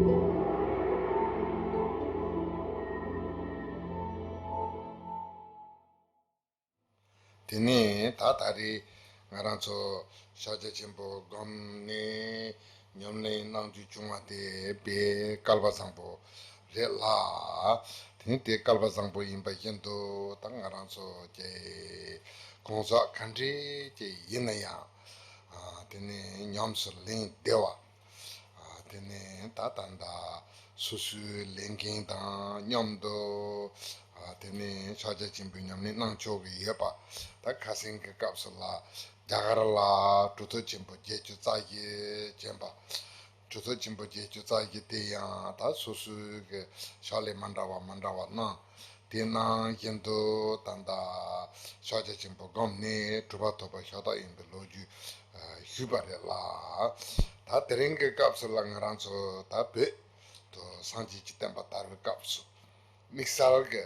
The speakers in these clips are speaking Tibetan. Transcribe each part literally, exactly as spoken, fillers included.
དེ་ནས་ད་ད་རེས་ང་རང་ཚོ་ཤཱཀྱ་ཆེན་པོ་སྒོམ་ནས་ཉམས་ལེན་གནང་རྒྱུ་བྱུང་བ་དེ་དཔེ་སྐལ་བ་བཟང་པོ་རེད་ལ། དེ་ནས་དེ་སྐལ་བ་བཟང་པོ་ཡིན་པ་བཞིན་དུ་ད་ང་རང་ཚོ་ཀྱི་གང་ཟག་ག་འདྲས་ཀྱི་ཡིན་ན་ཡང་དེ་ནས་ཉམས་སུ་ལེན་བདེ་བ། དེ་ནས་ད་ད་ལྟ་སོ་སོའི་ལས་འགན་དང་མཉམ་དུ་དེ་ནས་ཤཱཀྱ་ཆེན་པོའི་ཉམས་ལེན་གནང་ཆོག་གི་ཡོད་པ། ད་ཁ་སང་གི་སྐབས་སུ་ལ་རྒྱ་གར་ལ་གྲུབ་ཐོབ་ཆེན་པོ་བརྒྱད་ཅུ་རྩ་བཞི་བྱོན་པ། གྲུབ་ཐོབ་ཆེན་པོ་བརྒྱད་ཅུ་རྩ་བཞི་དེ་ཡང་ད་སོ་སོའི་གི་ཕྱག་ལས་མ་འདྲ་བ་མ་འདྲ་བ་གནང་། དེ་ནང་བཞིན་དུ་ད་ལྟ་ཤཱཀྱ་ཆེན་པོ་སྒོམ་ནས་གྲུབ་པ་ཐོབ་པ་ཤ་སྟག་ཡིན་པའི་ལོ་རྒྱུས་ཞུས་པ་རེད་ལ། ད་དེ་རིང་གི་སྐབས་སུ་ལ་ང་རང་ཚོ་ད་བོད་དུ་སངས་རྒྱས་ཀྱི་བསྟན་པ་དར་བའི་སྐབས་སུ་དམིགས་བསལ་གྱི་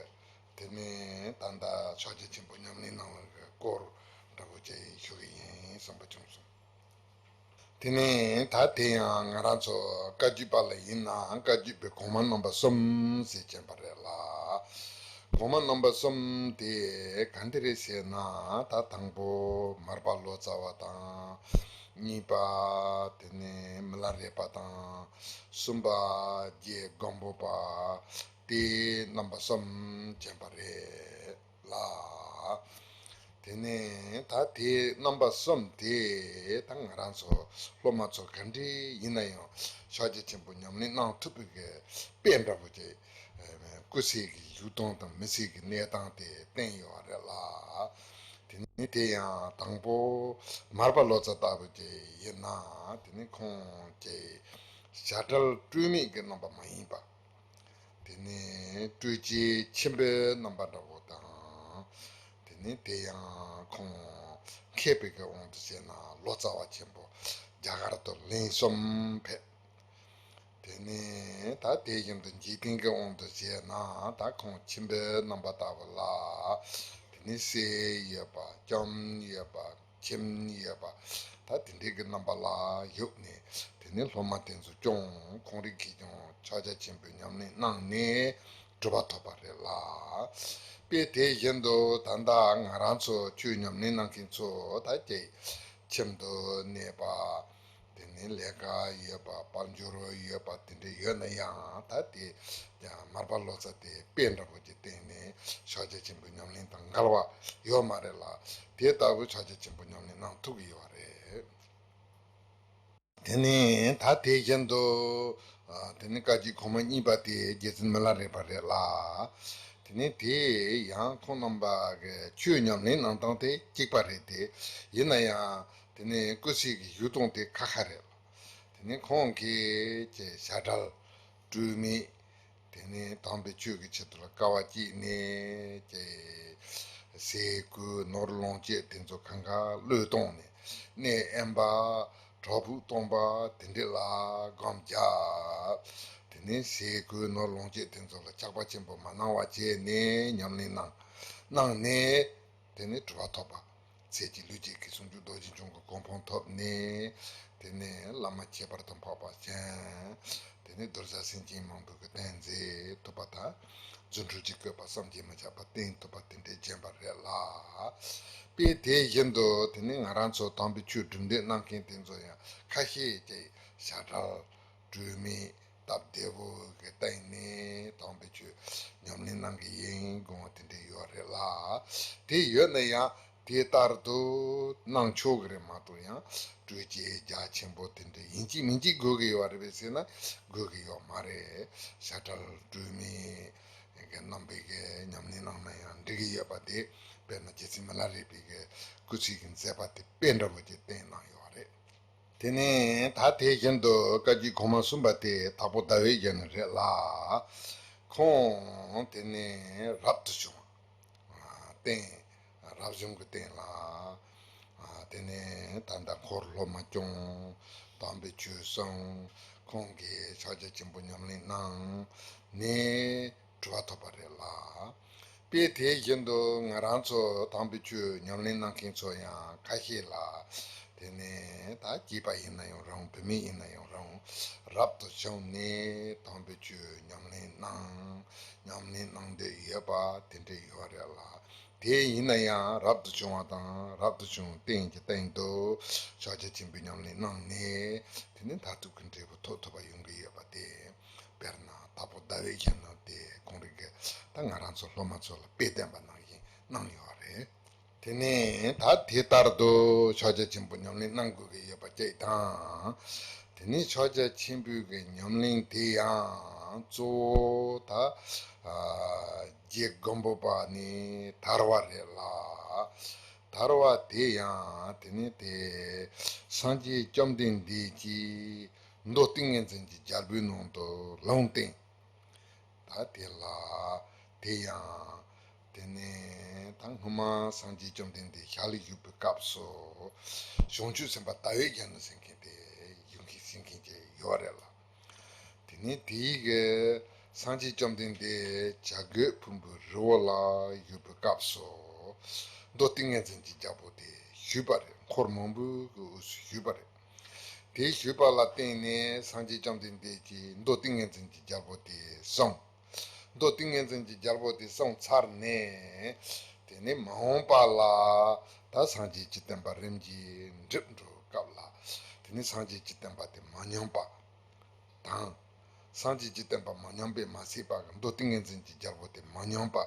དེ་ནས་ད་ལྟ་ཤཱཀྱ་ཆེན་པོ་ཉམས་ལེན་གནང་བའི་སྐོར་འདྲ་པོ་ཅིག་ཞུ་གི་ཡིན་བསམ་པ་བྱུང་སོང་། དེ་ནས་ད་དེ་ཡང་ང་རང་ཚོ་བཀའ་བརྒྱུད་པ་ལ་ཡིན་ན་བཀའ་བརྒྱུད་པའི་གོང་མ་རྣམ་པ་གསུམ་ཟེར་གྱིན་པ་རེད་ལ། གོང་མ་རྣམ་པ་གསུམ་དེ་ག་འདི་རེད་ཟེར་ན། ད་དང་པོ་མར་པ་ལོ་ཙཱ་བ་དང་། གཉིས་པ་དེ་ནས་མི་ལ་རས་པ་དང་། གསུམ་པ་རྗེ་སྒམ་པོ་པ། དེ་རྣམ་པ་གསུམ་བྱོན་པ་རེད་ལ། དེ་ནས་ད་དེ་རྣམ་པ་གསུམ་དེ་ད་ང་རང་ཚོ་སློབ་མ་ཚོ་ག་འདྲས་ཡིན་ན་ཡང་ཤཱཀྱ་ཆེན་པོ་ཉམས་ལེན་གནང་ཐུབ་པའི་གི་དཔེ་འདྲ་པོ་ཅིག་སྐུ་ཚེ་གི་བཞུགས་སྟངས་དང་མི་ཚེ་གི་གནས་སྟངས་དེ་བསྟན་ཡོད་རེད་ལ། དེ་ནས་དེ་ཡང་དང་པོ་མར་པ་ལོ་ཙཱ་ལྟ་བུ་ཅིག་ཡིན་ན། དེ་ནས་ཁོང་ཅིག་བྱ་བྲལ་སྤྲོས་མེད་ཀྱི་རྣམ་པ་མ་ཡིན་པ། དེ་ནས་སྤྲོས་བཅས་ཆེན་པོའི་རྣམ་པ་འདྲ་པོ་དང་། དེ་ནས་དེ་ཡང་ཁོང་མཁས་པའི་གི་དབང་དུ་བྱས་ན་ལོ་ཙཱ་བ་ཆེན་པོ་རྒྱ་གར་དུ་ལན་གསུམ་ཕེབས། དེ་ནས་ད་དེ་བཞིན་དུ་འཇིག་རྟེན་གྱི་དབང་དུ་བྱས་ན་ད་ཁོང་ཁྱིམ་པའི་རྣམ་པ་ལྟ་བུ་ལ། དེ་ནས་སྲས་ཡོད་པ་ལྕམ་ཡོད་པ་ཁྱིམ་ཡོད་པ། ད་དེ་འདྲའི་གི་རྣམ་པ་ལ་བཞུགས་ནས་དེ་ནས་སློབ་མ་དེ་ཚོ་སྐྱོང་། ཁོང་རིགས་ཀྱིས་ཀྱང་ཕྱག་རྒྱ་ཆེན་པོའི་ཉམས་ལེན་གནང་ནས་གྲུབ་པ་ཐོབ་པ་རེད་ལ། དཔེ་དེ་བཞིན་དུ་ད་ལྟ་ང་རང་ཚོ་ཆོས་ཉམས་ལེན་གནང་མཁན་ཚོ་ད་ཀྱི་ཁྱིམ་དུ་གནས་པ། དེ་ནས་ལས་ཀ་ཡོད་པ་དཔལ་འབྱོར་ཡོད་པ་དེ་འདྲ་ཡོད་ན་ཡང་ད་དེ་ཡང་མར་པ་ལོ་ཙཱ་དེ་དཔེ་འདྲ་པོ་ཅིག་བསྟན་ནས་ཕྱག་རྒྱ་ཆེན་པོའི་ཉམས་ལེན་དང་འགལ་བ་ཡོད་མ་རེད་ལ། དེ་ལྟ་བུའི་ཕྱག་རྒྱ་ཆེན་པོའི་ཉམས་ལེན་གནང་ཐུབ་ཀྱི་ཡོད་རེད། དེ་ནས་ད་དེ་བཞིན་དུ་དེ་ནས་བཀའ་བརྒྱུད་གོང་མ་གཉིས་པ་དེ་རྗེ་བཙུན་མི་ལ་རས་པ་རེད་ལ། དེ་ནས་དེ་ཡང་ཁོང་རྣམ་པ་གི་ཆོས་ཉམས་ལེན་གནང་སྟངས་དེ་གཅིག་པ་རེད་དེ། ཡིན་ན་ཡང་དེ་ནས་སྐུ་ཚེ་གི་བཞུགས་སྟངས་དེ་ཁ་ཁ་རེད་ལ། དེ་ནས་ཁོང་གིས་ཀྱི་བྱ་བྲལ་སྤྲོས་མེད། དེ་ནས་དམ་པའི་ཆོས་ཀྱི་ཆེད་དུ་ལ་དཀའ་བ་སྤྱད་ནས་ཀྱི་ཟས་གོས་ནོར་ལོངས་སྤྱོད་དེ་ཚོ་གང་ག་བློས་གཏོང་ནས། གནས་དབེན་པ་བྲག་ཕུག་སྟོང་པ་དེ་འདྲ་ལ་སྒོམ་རྒྱག་དེ་ནས་ཟས་གོས་ནོར་ལོངས་སྤྱོད་དེ་ཚོ་ལ་ཆགས་པ་ཆེན་པོ་མ་གནང་བ་བྱས་ནས་ཉམས་ལེན་གནང་། གནང་ནས་དེ་ནས་གྲུབ་པ་ཐོབ་པ། ཚེ་གཅིག་ལུས་གཅིག་གི་ཟུང་འཇུག་རྡོ་རྗེ་འཆང་གི་གོ་འཕང་ཐོབ་ནས། དེ་ནས་བླ་མ་ཁྱད་པར་དུ་འཕགས་པ་བྱོན། དེ་ནས་གདུལ་བྱ་སེམས་ཅན་མང་པོ་གི་དོན་མཛད་ཐུབ་པ་དང་། རྫུ་འཕྲུལ་གྱི་བཀོད་པ་བསམ་གྱིས་མི་ཁྱབ་པ་བསྟན་ཐུབ་པ་དེ་འདྲའི་བྱོན་པ་རེད་ལ། དཔེ་དེ་བཞིན་དུ་དེ་ནས་ང་རང་ཚོ་དམ་པའི་ཆོས་སྒྲུབ་འདོད་གནང་མཁན་དེ་ཚོ་ཡང་ཁ་ཤས་ཀྱིས་བྱ་བྲལ་སྤྲོས་མེད་སྟབས་བདེ་བོ་གི་སྟེང་ནས་དམ་པའི་ཆོས་ཉམས་ལེན་གནང་གི་ཡིན་དགོངས་པ་དེ་འདྲ་ཡོད་རེད་ལ། དེ་ཡོད་ན་ཡང་དེ་ལྟར་དུ་གནང་ཆོག་གི་རེད་མ་གཏོགས། ཡང་སྤྲོས་བཅས་རྒྱ་ཆེན་པོ་དེ་འདྲ་ཡིན་གཅིག་མིན་གཅིག་དགོས་ཀྱི་ཡོད་རེད་པས་ཟེར་ན་དགོས་ཀྱི་ཡོད་མ་རེད། བྱ་བྲལ་སྤྲོས་མེད་གི་རྣམ་པའི་གི་ཉམས་ལེན་གནང་ན་ཡང་འགྲིག་གི་ཡོད་པ་དེ། དཔེར་ན་རྗེ་བཙུན་མི་ལ་རས་པའི་གི་སྐུ་ཚེ་གི་མཛད་པ་དེ་དཔེ་འདྲ་པོ་ཅིག་བསྟན་གནང་ཡོད་རེད། དེ་ནས་ད་དེ་བཞིན་དུ་བཀའ་བརྒྱུད་གོང་མ་གསུམ་པ་དེ་དྭགས་པོ་ཟླ་འོད་ཟེར་ནི་རེད་ལ། ཁོང་དེ་ནས་རབ་ཏུ་བྱུང་བ། བསྟན། རབ་བྱུང་གི་བསྟན་ལ། དེ་ནས་ད་ལྟ་འཁོར་སློབ་མ་སྐྱོང་། དམ་པའི་ཆོས་གསུངས། ཁོང་གིས་ཕྱག་རྒྱ་ཆེན་པོ་ཉམས་ལེན་གནང་ནས་གྲུབ་པ་ཐོབ་པ་རེད་ལ། དཔེ་དེ་བཞིན་དུ་ང་རང་ཚོ་དམ་པའི་ཆོས་ཉམས་ལེན་གནང་མཁན་ཚོ་ཡང་ཁ་ཤས་ལ། དེ་ནས་ད་སྐྱེས་པ་ཡིན་ན་ཡང་རུང་། བུད་མེད་ཡིན་ན་ཡང་རུང་། རབ་ཏུ་བྱུང་ནས་དམ་པའི་ཆོས་ཉམས་ལེན་གནང་། ཉམས་ལེན་གནང་འདོད་ཡོད་པ་དེ་འདྲ་ཡོད་རེད་ལ། དེ་ཡིན་ན་ཡང་རབ་ཏུ་བྱུང་བ་དང་རབ་ཏུ་བྱུང་རྟེན་གྱི་སྟེང་དུ་ཕྱག་རྒྱ་ཆེན་པོའི་ཉམས་ལེན་གནང་ནས། དེ་ནས་མཐར་ཐུག་གི་འབྲས་བུ་ཐོབ་ཐུབ་པ་ཡོང་གི་ཡོད་པ་དེ། དཔེར་ན་དྭགས་པོ་ཟླ་བའི་གཞོན་ནུ་དེ་ཁོང་རང་གིས་ད་ང་རང་ཚོ་སློབ་མ་ཚོ་ལ་དཔེ་བསྟན་པ་ནང་བཞིན་གནང་ཡོད་རེད། དེ་ནས་ད་དེ་ལྟར་དུ་ཕྱག་རྒྱ་ཆེན་པོ་ཉམས་ལེན་གནང་དགོས་ཀྱི་ཡོད་པ་གཅིག་དང་། དེ་ནས་ཕྱག་རྒྱ་ཆེན་པོའི་གི་ཉམས་ལེན་དེ་ཡང་གཙོ་བོ་ད་ཨ་རྗེ་སྒམ་པོ་པ་ནས་དར་བ་རེད་ལ། དར་བ་དེ་ཡང་དེ་ནས་དེ་སངས་རྒྱས་བཅོམ་ལྡན་འདས་ཀྱིས་མདོ་ཏིང་ངེ་འཛིན་གྱི་རྒྱལ་པོའི་ནང་དུ་ལུང་བསྟན། ད་དེ་ལ་དེ་ཡང་དེ་ནས་ད་སྔོན་མ་སངས་རྒྱས་བཅོམ་ལྡན་འདས་ཞལ་བཞུགས་པའི་སྐབས་སུ་བྱང་ཆུབ་སེམས་དཔའ་ཟླ་བའི་གཞོན་ནུ་ཟེར་མཁན་དེ་ཡོང་གི་ཟེར་མཁན་ཅིག་ཡོད་རེད་ལ། དེ་ནས་དེའི་གི་སངས་རྒྱས་བཅོམ་ལྡན་འདས་བྱ་རྒོད་ཕུང་པོའི་རི་བོ་ལ་བཞུགས་པའི་སྐབས་སུ་མདོ་ཏིང་ངེ་འཛིན་གྱི་རྒྱལ་པོ་དེ་བཞུགས་པ་རེད། འཁོར་མང་པོའི་གི་དབུས་སུ་བཞུགས་པ་རེད། དེའི་བཞུགས་པ་ལ་བརྟེན་ནས་སངས་རྒྱས་བཅོམ་ལྡན་འདས་ཀྱིས་མདོ་ཏིང་ངེ་འཛིན་གྱི་རྒྱལ་པོ་དེ་གསུངས། མདོ་ཏིང་ངེ་འཛིན་གྱི་རྒྱལ་པོ་དེ་གསུངས་ཚར་ནས། དེ་ནས་མ་འོངས་པ་ལ་ད་སངས་རྒྱས་ཀྱི་བསྟན་པ་རིམ་གྱིས་འགྲིབ་འགྲོ་སྐབས་ལ། དེ་ནས་སངས་རྒྱས་ཀྱི་བསྟན་པ་དེ་མ་ཉམས་པ་དང་། སངས་རྒྱས་ཀྱི་བསྟན་པ་མ་ཉམས་པས་མ་ཟད་པ་གི་མདོ་ཏིང་ངེ་འཛིན་གྱི་རྒྱལ་པོ་དེ་མ་ཉམས་པ་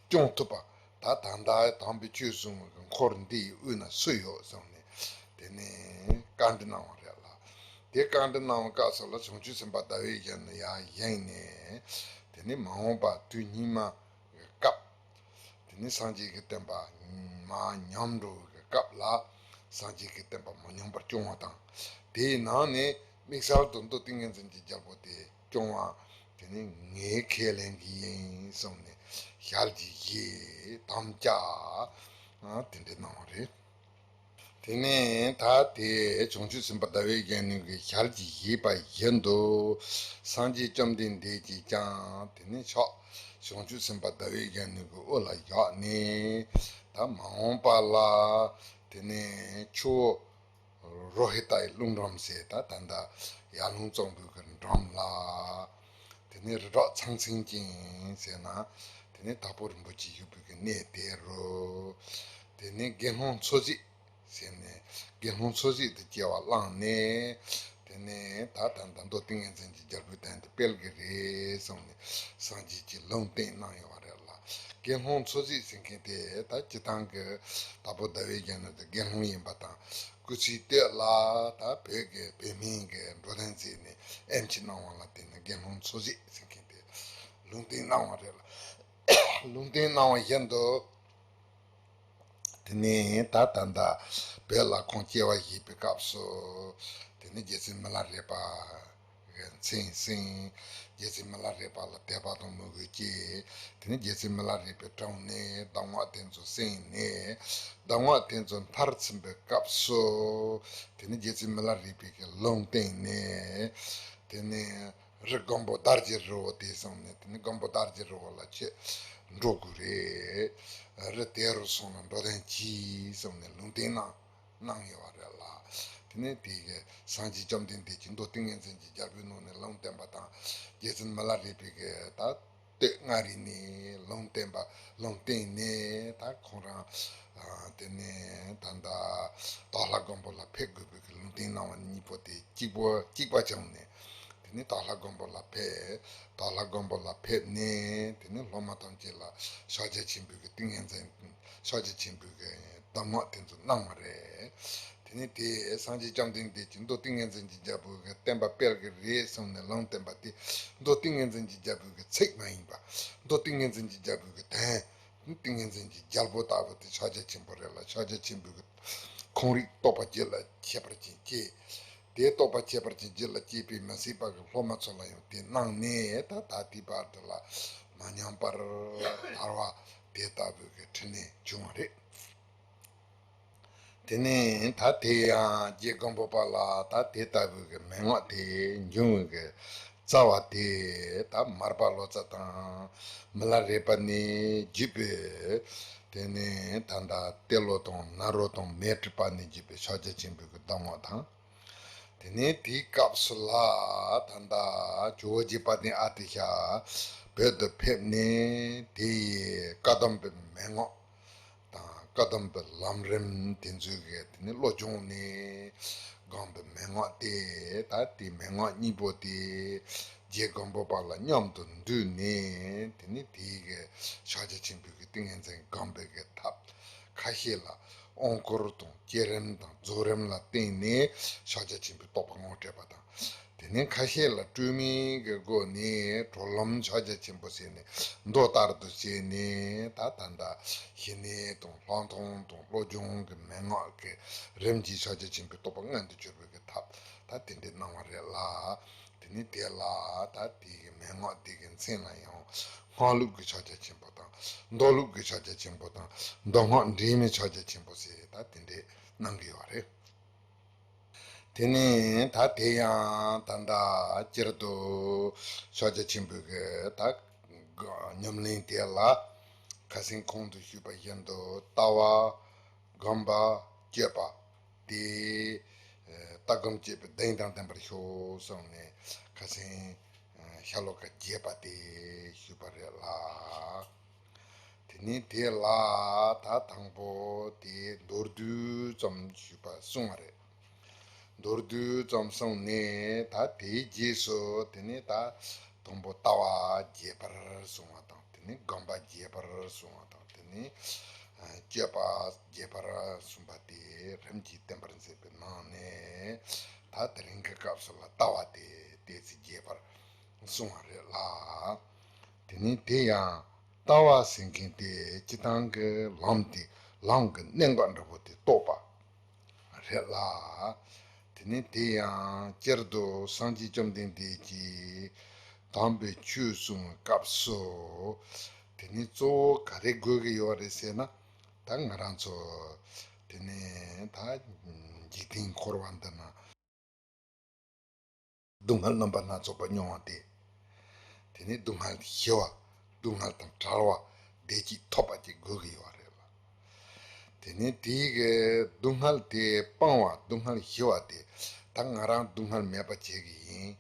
སྐྱོང་ཐུབ་པ། ད་ད་ལྟ་དམ་པའི་ཆོས་གསུང་གི་འཁོར་འདིའི་དབུས་ན་སུ་ཡོད་གསུངས་ནས། དེ་ནས་བཀའ་འདྲི་གནང་བ་རེད་ལ། དེ་བཀའ་འདྲི་གནང་བའི་སྐབས་སུ་ལ་བྱང་ཆུབ་སེམས་དཔའ་ཟླ་བའི་གཞོན་ནུ་ཡར་བཞེངས་ནས། དེ་ནས་མ་འོངས་པ་དུས་སྙིགས་མ་གི་སྐབས། དེ་ནས་སངས་རྒྱས་ཀྱི་བསྟན་པ་མ་ཉམས་འགྲོ་བའི་སྐབས་ལ། སངས་རྒྱས་ཀྱི་བསྟན་པ་མ་ཉམས་པར་སྐྱོང་བ་དང་། དེའི་ནང་ནས་དམིགས་བསལ་དུ་མདོ་ཏིང་ངེ་འཛིན་གྱི་རྒྱལ་པོ་དེ་སྐྱོང་བ་དེ་ནི་ངས་ཁས་ལེན་གྱི་ཡིན་གསུངས་ནས་ཞལ་གྱིས་བཞེས་དམ་བཅའ་དེ་འདྲ་གནང་བ་རེད། དེ་ནས་ད་དེ་བྱང་ཆུབ་སེམས་དཔའ་ཟླ་བའི་གཞོན་ནུ་གི་ཞལ་གྱིས་བཞེས་པ་བཞིན་དུ་སངས་རྒྱས་བཅོམ་ལྡན་འདས་ཀྱིས་ཀྱང་དེ་ནས་ཕྱག་བྱང་ཆུབ་སེམས་དཔའ་ཟླ་བའི་གཞོན་ནུ་གི་དབུ་ལ་བཞག་ནས། ད་མ་འོངས་པ་ལ་དེ་ནས་ཆུ་བོ་རོ་ཧི་ཏའི་རླུང་འགྲམ་ཟེར། ད་ད་ལྟ་ཡར་ཀླུང་གཙང་པོའི་གི་འགྲམ་ལ། དེ་ནས་རི་བྲག་ཚང་ཚིང་ཅན་ཟེར་ན། དེ་ནས་དྭགས་པོ་རིན་པོ་ཆེ་བཞུགས་པའི་གི་གནས་དེ་རུ། དེ་ནས་དགེ་སློང་འཚོ་བྱེད་ཟེར་ནས། དགེ་སློང་འཚོ་བྱེད་དུ་སྐྱེ་བ་བླངས་ནས། དེ་ནས་ད་ད་ད་མདོ་ཏིང་ངེ་འཛིན་གྱི་རྒྱལ་པོའི་གདན་དུ་སྤེལ་གི་རེད་གསུངས་ནས་སངས་རྒྱས་ཀྱིས་ལུང་བསྟན་གནང་ཡོད་པ་རེད་ལ། དགེ་སློང་འཚོ་བྱེད་ཟེར་མཁན་དེ་ད་སྤྱིར་བཏང་གི་དྭགས་པོ་ཟླ་བའི་གཞོན་ནུ་དེ་དགེ་སློང་ཡིན་པ་དང་། སྐུ་ཚེའི་སྟོད་ལ་ད་བོད་ཀྱི་བོད་སྨན་གྱི་འགྲོ་དོན་མཛད་ནས་ཨེམ་ཆི་གནང་བ་ལ་བརྟེན་ནས་དགེ་སློང་འཚོ་བྱེད་ཟེར་མཁན་དེ་ལུང་བསྟན་གནང་བ་རེད་ལ། ལུང་བསྟན་གནང་བ་བཞིན་དུ། དེ་ནས་ད་ད་ལྟ་བོད་ལ་ཁོང་སྐྱེ་བ་བཞེས་པའི་སྐབས་སུ། དེ་ནས་རྗེ་བཙུན་མི་ལ་རས་པ་གི་མཚན་གསན། རྗེ་བཙུན་མི་ལ་རས་པ་ལ་དད་པ་དང་མོས་གུས་སྐྱེས། དེ་ནས་རྗེ་བཙུན་མི་ལ་རས་པའི་དྲུང་ནས་གདམས་ངག་དེ་ཚོ་གསན་ནས། གདམས་ངག་དེ་ཚོ་མཐར་ཕྱིན་པའི་སྐབས་སུ། དེ་ནས་རྗེ་བཙུན་མི་ལ་རས་པའི་གི་ལུང་བསྟན་ནས། དེ་ནས་རི་སྒམ་པོ་དར་གྱི་རི་བོ་དེ་སོང་ནས། དེ་ནས་སྒམ་པོ་དར་གྱི་རི་བོ་ལ་ཁྱེད་འགྲོ་དགོས་རེད། རི་དེ་རུ་སོང་ན་འགྲོ་དོན་གྱིས་སོང་ནས་ལུང་བསྟན་གནང་གནང་ཡོད་པ་རེད་ལ། དེ་ནས་དེ་གི་སངས་རྒྱས་བཅོམ་ལྡན་འདས་ཀྱིས་མདོ་ཏིང་ངེ་འཛིན་གྱི་རྒྱལ་པོའི་ནང་ནས་ལུང་བསྟན་པ་དང་། རྗེ་བཙུན་མི་ལ་རས་པའི་གི་ད་སྟོད་མངའ་རིས་ནས་ལུང་བསྟན་པ། ལུང་བསྟན་ནས་ད་ཁོང་རང་། ཨ། དེ་ནས་ད་ལྟ་དྭགས་ལྷ་སྒམ་པོ་ལ་ཕེབས་དགོས་པའི་གི་ལུང་བསྟན་གནང་བ་གཉིས་པོ་དེ་གཅིག་པོ་གཅིག་པ་བྱུང་ནས། དེ་ནས་དྭགས་ལྷ་སྒམ་པོ་ལ་ཕེབས། དྭགས་ལྷ་སྒམ་པོ་ལ་ཕེབས་ནས་དེ་ནས་སློབ་མ་ཐམས་ཅད་ལ་ཕྱག་རྒྱ་ཆེན་པོའི་གི་ཏིང་ངེ་འཛིན། ཕྱག་རྒྱ་ཆེན་པོའི་གི་གདམས་ངག་དེ་ཚོ་གནང་བ་རེད། དེ་ནས་དེ་སངས་རྒྱས་བཅོམ་ལྡན་འདས་ཀྱིས་མདོ་ཏིང་ངེ་འཛིན་གྱི་རྒྱལ་པོའི་གི་བསྟན་པ་སྤེལ་གི་རེད་གསུངས་ནས་ལུང་བསྟན་པ་དེ། མདོ་ཏིང་ངེ་འཛིན་གྱི་རྒྱལ་པོའི་གི་ཚིག་མ་ཡིན་པ། མདོ་ཏིང་ངེ་འཛིན་གྱི་རྒྱལ་པོའི་གི་དོན། ཏིང་ངེ་འཛིན་གྱི་རྒྱལ་པོ་ལྟ་བུ་དེ་ཕྱག་རྒྱ་ཆེན་པོ་རེད་ལ། ཕྱག་རྒྱ་ཆེན་པོའི་གི་ཁོང་རིག་རྟོགས་པ་རྒྱུད་ལ་ཁྱད་པར་ཅན་སྐྱེས། དེ་རྟོགས་པ་ཁྱད་པར་ཅན་རྒྱུད་ལ་སྐྱེས་པས་མ་ཟད་པ་གི་སློབ་མ་ཚོ་ལ་ཡང་དེ་གནང་ནས། ད་ད་ལྟའི་བར་དུ་ལ་མ་ཉམས་པར་དར་བ་དེ་ལྟ་བུའི་གི་འཕྲིན་ལས་བྱུང་བ་རེད། དེ་ནས་ད་དེ་ཡང་རྗེ་སྒམ་པོ་པ་ལ་ད་དེ་ལྟ་བུའི་གི་མན་ངག་དེ་འབྱུང་བའི་གི་རྩ་བ་དེ། ད་མར་པ་ལོ་ཙཱ་དང་མི་ལ་རས་པ་ནས་བརྒྱུད་པའི། དེ་ནས་ད་ལྟ་ཏེ་ལོ་དང་ནཱ་རོ་དང་མཻ་ཏྲི་པ་ནས་བརྒྱུད་པའི་ཕྱག་རྒྱ་ཆེན་པོའི་གི་གདམས་ངག་དང་། དེ་ནས་དེའི་སྐབས་སུ་ལ་ད་ལྟ་ཇོ་བོ་རྗེ་དཔལ་ལྡན་ཨ་ཏི་ཤ་བོད་དུ་ཕེབས་ནས། དེ་ཡི་བཀའ་གདམས་པའི་མན་ངག་དང་། བཀའ་གདམས་པའི་ལམ་རིམ་དེ་ཚོའི་གི་དེ་ནས་བློ་སྦྱོང་ནས་བསྒོམས་པའི་མན་ངག་དེ། ད་དེའི་མན་ངག་གཉིས་པོ་དེ་རྗེ་སྒམ་པོ་པ་ལ་མཉམ་དུ་འདུས་ནས། དེ་ནས་དེའི་གི་ཕྱག་རྒྱ་ཆེན་པོའི་གི་ཏིང་ངེ་འཛིན་བསྒོམས་པའི་གི་ཐབས་ཁ་ཤས་ལ། དབང་བསྐུར་དང་བསྐྱེད་རིམ་དང་རྫོགས་རིམ་ལ་བརྟེན་ནས་ཕྱག་རྒྱ་ཆེན་པོའི་རྟོགས་པ་ངོ་སྤྲད་པ་དང་། དེ་ནས་ཁ་ཤས་ལ་སྤྲོས་མེད་ཀྱི་སྒོ་ནས་གྲོལ་ལམ་ཕྱག་རྒྱ་ཆེན་པོ་ཟེར་ནས་མདོ་ལྟར་དུ་བྱས་ནས། ད་ད་ལྟ་ཞི་གནས་དང་ལྷག་མཐོང་དང་བློ་སྦྱོང་གི་མན་ངག་གི་རིམ་གྱིས་ཕྱག་རྒྱ་ཆེན་པོའི་རྟོགས་པ་མངོན་དུ་གྱུར་པའི་གི་ཐབས་ད་དེ་འདྲའི་གནང་བ་རེད་ལ། དེ་ནས་དེ་ལ་ད་དེ་གི་མན་ངག་དེ་གི་མཚན་ལ་ཡང་སྔགས་ལུགས་ཀྱི་ཕྱག་རྒྱ་ཆེན་པོ་དང་། མདོ་ལུགས་ཀྱི་ཕྱག་རྒྱ་ཆེན་པོ་དང་། མདོ་སྔགས་འབྲེལ་མའི་ཕྱག་རྒྱ་ཆེན་པོ་ཟེར་ད་དེ་འདྲས་གནང་གི་ཡོད་རེད། དེ་ནས་ད་དེ་ཡང་ད་ལྟ་སྤྱིར་དུ་ཕྱག་རྒྱ་ཆེན་པོའི་གི་ད་ཉམས་ལེན་དེ་ལ་ཁ་སང་གོང་དུ་ཞུས་པ་བཞིན་དུ་ལྟ་བ། སྒོམ་པ། སྤྱོད་པ། དེ་ལྟ་སྒོམ་སྤྱོད་པའི་གདེང་དང་ལྡན་པར་ཤོག་གསུངས་ནས། ཁ་སང་ཤྭ་ལོ་ཀ་རྒྱས་པ་དེ་ཞུས་པ་རེད་ལ། དེ་ནས་དེ་ལ་ད་དང་པོ་དེ་མདོར་བསྡུས་ཙམ་ཞུས་པ་གསུངས་པ་རེད། མདོར་བསྡུས་ཙམ་གསུངས་ནས། ད་དེའི་རྗེས་སུ་དེ་ནས་ད་དང་པོ་ལྟ་བ་རྒྱས་པར་གསུངས་པ་དང་། དེ་ནས་སྒོམ་པ་རྒྱས་པར་གསུངས་པ་དང་། དེ་ནས་སྤྱོད་པ་རྒྱས་པར་གསུངས་པ་དེ་རིམ་གྱིས་བསྟན་པར་མཛད་པའི་ནང་ནས། ད་དེ་རིང་གི་སྐབས་སུ་ལ་ལྟ་བ་དེ་ཏོག་ཙམ་རྒྱས་པར་གསུངས་པ་རེད་ལ། དེ་ནས་དེ་ཡང་ལྟ་བ་ཟེར་མཁན་དེ་སྤྱིར་བཏང་གི་ལམ་དེ། ལམ་གྱི་གནད་འགག་འདྲ་པོ་དེ་རྟོགས་པ་རེད་ལ། དེ་ནས་དེ་ཡང་སྤྱིར་དུ་སངས་རྒྱས་བཅོམ་ལྡན་འདས་ཀྱིས་དམ་པའི་ཆོས་གསུང་བའི་སྐབས་སུ། དེ་ནས་གཙོ་བོ་ག་རེ་དགོས་ཀྱི་ཡོད་རེད་ཟེར་ན། ད་ང་རང་ཚོ་དེ་ནས་ད་འཇིག་རྟེན་འཁོར་བ་འདི་ན་སྡུག་བསྔལ་རྣམ་པ་སྣ་ཚོགས་པ་མྱོང་བ་དེ། དེ་ནས་སྡུག་བསྔལ་ཞི་བ། སྡུག་བསྔལ་དང་བྲལ་བ། བདེ་སྐྱིད་ཐོབ་པ་ཅིག་དགོས་ཀྱི་ཡོད་རེད་ལ། དེ་ནས་དེའི་གི་སྡུག་བསྔལ་དེ་སྤང་བ། སྡུག་བསྔལ་ཞི་བ་དེ། ད་ང་རང་སྡུག་བསྔལ་མེད་པ་བྱེད་ཀྱི་ཡིན།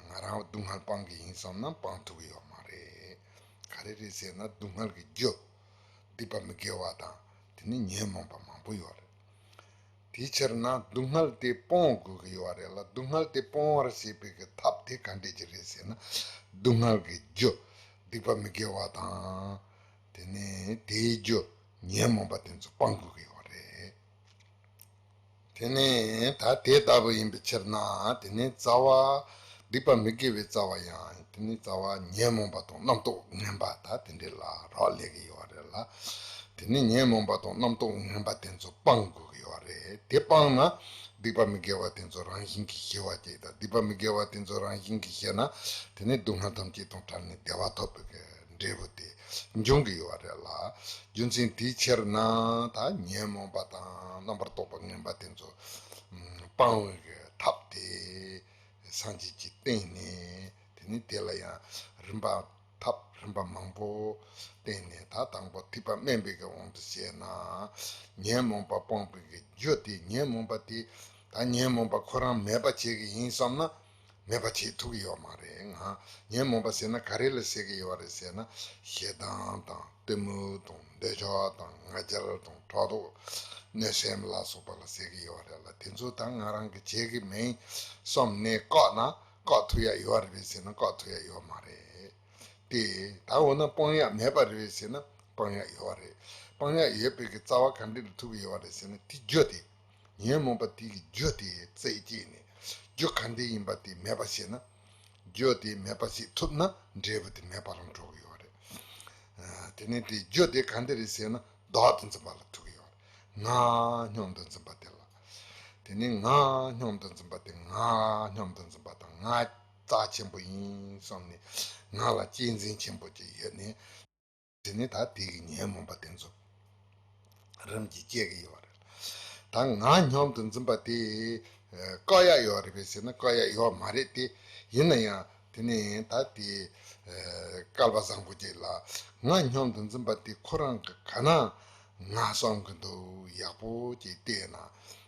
ང་རང་སྡུག་བསྔལ་སྤང་གི་ཡིན་བསམ་ན་སྤང་ཐུབ་ཀྱི་ཡོད་མ་རེད། ག་རེ་རེད་ཟེར་ན། སྡུག་བསྔལ་གྱི་རྒྱུ་སྡིག་པ་མི་དགེ་བ་དང་། དེ་ནས་ཉོན་མོངས་པ་མང་པོ་ཡོད་རེད། དེའི་ཕྱིར་ན་སྡུག་བསྔལ་དེ་སྤོང་དགོས་ཀྱི་ཡོད་རེད་ལ། སྡུག་བསྔལ་དེ་སྤོང་བར་བྱེད་པའི་གི་ཐབས་དེ་ག་འདྲས་ཅིག་རེད་ཟེར་ན། སྡུག་བསྔལ་གྱི་རྒྱུ་སྡིག་པ་མི་དགེ་བ་དང་། དེ་ནས་དེའི་རྒྱུ་ཉོན་མོངས་པ་དེ་ཚོ་སྤང་དགོས་ཀྱི་ཡོད་རེད། དེ་ནས་ད་དེ་ལྟ་བུ་ཡིན་པའི་ཕྱིར་ན། དེ་ནས་རྩ་བ། སྡིག་པ་མི་དགེ་བའི་རྩ་བ་ཡང་། དེ་ནས་རྩ་བ་ཉོན་མོངས་པ་དང་རྣམ་རྟོག་ངན་པ་ད་དེ་འདྲས་ལ་རག་ལས་ཀྱི་ཡོད་རེད་ལ། དེ་ནས་ཉོན་མོངས་པ་དང་རྣམ་རྟོག་ངན་པ་དེ་ཚོ་སྤང་དགོས་ཀྱི་ཡོད་རེད། དེ་སྤངས་ན་སྡིག་པ་མི་དགེ་བ་དེ་ཚོ་རང་བཞིན་གྱིས་ཞི་བ་ཅིག་དང་། སྡིག་པ་མི་དགེ་བ་དེ་ཚོ་རང་བཞིན་གྱིས་ཞི་ན། དེ་ནས་སྡུག་བསྔལ་ཐམས་ཅད་དང་བྲལ་ནས་བདེ་བ་ཐོབ་པའི་གི་འབྲས་བུ་དེ་འབྱུང་གི་ཡོད་རེད་ལ། རྒྱུ་མཚན་དེའི་ཕྱིར་ན་ད་ཉོན་མོངས་པ་དང་རྣམ་པར་རྟོག་པ་ངན་པ་དེ་ཚོ་སྤང་བའི་གི་ཐབས་དེ་སངས་རྒྱས་ཀྱིས་བསྟན་ནས། དེ་ནས་དེ་ལ་ཡང་རིམ་པ། ཐབས་རིམ་པ་མང་པོ་བསྟན་ནས། ད་དང་པོ་ཐེག་པ་དམན་པའི་གི་དབང་དུ་བྱས་ན། ཉོན་མོངས་པ་སྤངས་པའི་གི་རྒྱུ་དེ། ཉོན་མོངས་པ་དེ། ད་ཉོན་མོངས་པ་ཁོ་རང་མེད་པ་བྱེད་ཀྱི་ཡིན་བསམ་ན་མེད་པ་བྱེད་ཐུབ་ཀྱི་ཡོད་མ་རེད། ང་ཉོན་མོངས་པ་ཟེར་ན་ག་རེ་ལ་ཟེར་གྱི་ཡོད་རེད་ཟེར་ན། ཞེ་སྡང་དང་གཏི་མུག་དང་འདོད་ཆགས་དང་ང་རྒྱལ་དང་ཕྲག་དོག་གནོད་སེམས་ལ་སོགས་པ་ལ་ཟེར་གྱི་ཡོད་རེད་ལ། དེ་ཚོ་ད་ང་རང་གིས་བྱེད་ཀྱི་མིན་བསམ་ནས་བཀག་ན་བཀག་ཐུབ་ཡ་ཡོད་རེད་ཟེར་ན་བཀག་ཐུབ་ཡ་ཡོད་མ་རེད། དེ་ད་འོ་ན་སྤང་ཡག་མེད་པ་རེད་ཟེར་ན་སྤང་ཡག་ཡོད་རེད། སྤང་ཡག་ཡོད་པའི་གི་རྩ་བ་ག་འདྲས་ལ་ཐུག་གི་ཡོད་རེད་ཟེར་ན། དེ་རྒྱུ་དེ། ཉོན་མོངས་པ་དེ་གི་རྒྱུ་དེ་རྩད་བཅད་ནས། རྒྱུ་ག་འདྲས་ཡིན་པ་དེ་མེད་པ་བྱས་ན། རྒྱུ་དེ་མེད་པ་བྱེད་ཐུབ་ན་འབྲས་བུ་དེ་མེད་པ་ལ་འགྲོ་གི་ཡོད་རེད། ཨ། དེ་ནས་དེ་རྒྱུ་དེ་ག་འདྲས་རེད་ཟེར་ན་བདག་ཏུ་འཛིན་པ་ལ་ཐུག་གི་ཡོད་རེད། ང་སྙོམས་དུ་འཛིན་པ་དེ་ལ། དེ་ནས་ང་སྙོམས་དུ་འཛིན་པ་དེ། ང་སྙོམས་དུ་འཛིན་པ་དང་། ང་རྩ་ཆེན་པོ་ཡིན་བསམ་ནས། ང་ལ་གཅེས་འཛིན་ཆེན་པོ་ཅིག་ཡོད་ནས། དེ་ནས་ད་དེ་གི་ཉོན་མོངས་པ་དེ་ཚོ་རིམ་གྱིས་སྐྱེ་གི་ཡོད་རེད། ད་ང་སྙོམས་དུ་འཛིན་པ་དེ་བཀག་ཡག་ཡོད་རེད་པས་ཟེར་ན་བཀག་ཡག་ཡོད་མ་རེད་དེ། ཡིན་ན་ཡང་དེ་ནས་ད་དེ་སྐལ་པ་བཟང་པོ་ཅིག་ལ། ང་སྙོམས་དུ་འཛིན་པ་དེ་ཁོ་རང་གི་ག་ན་ང་བསམ་གི་འདུག་ཡག་པོ་ཅིག་བལྟས་ན།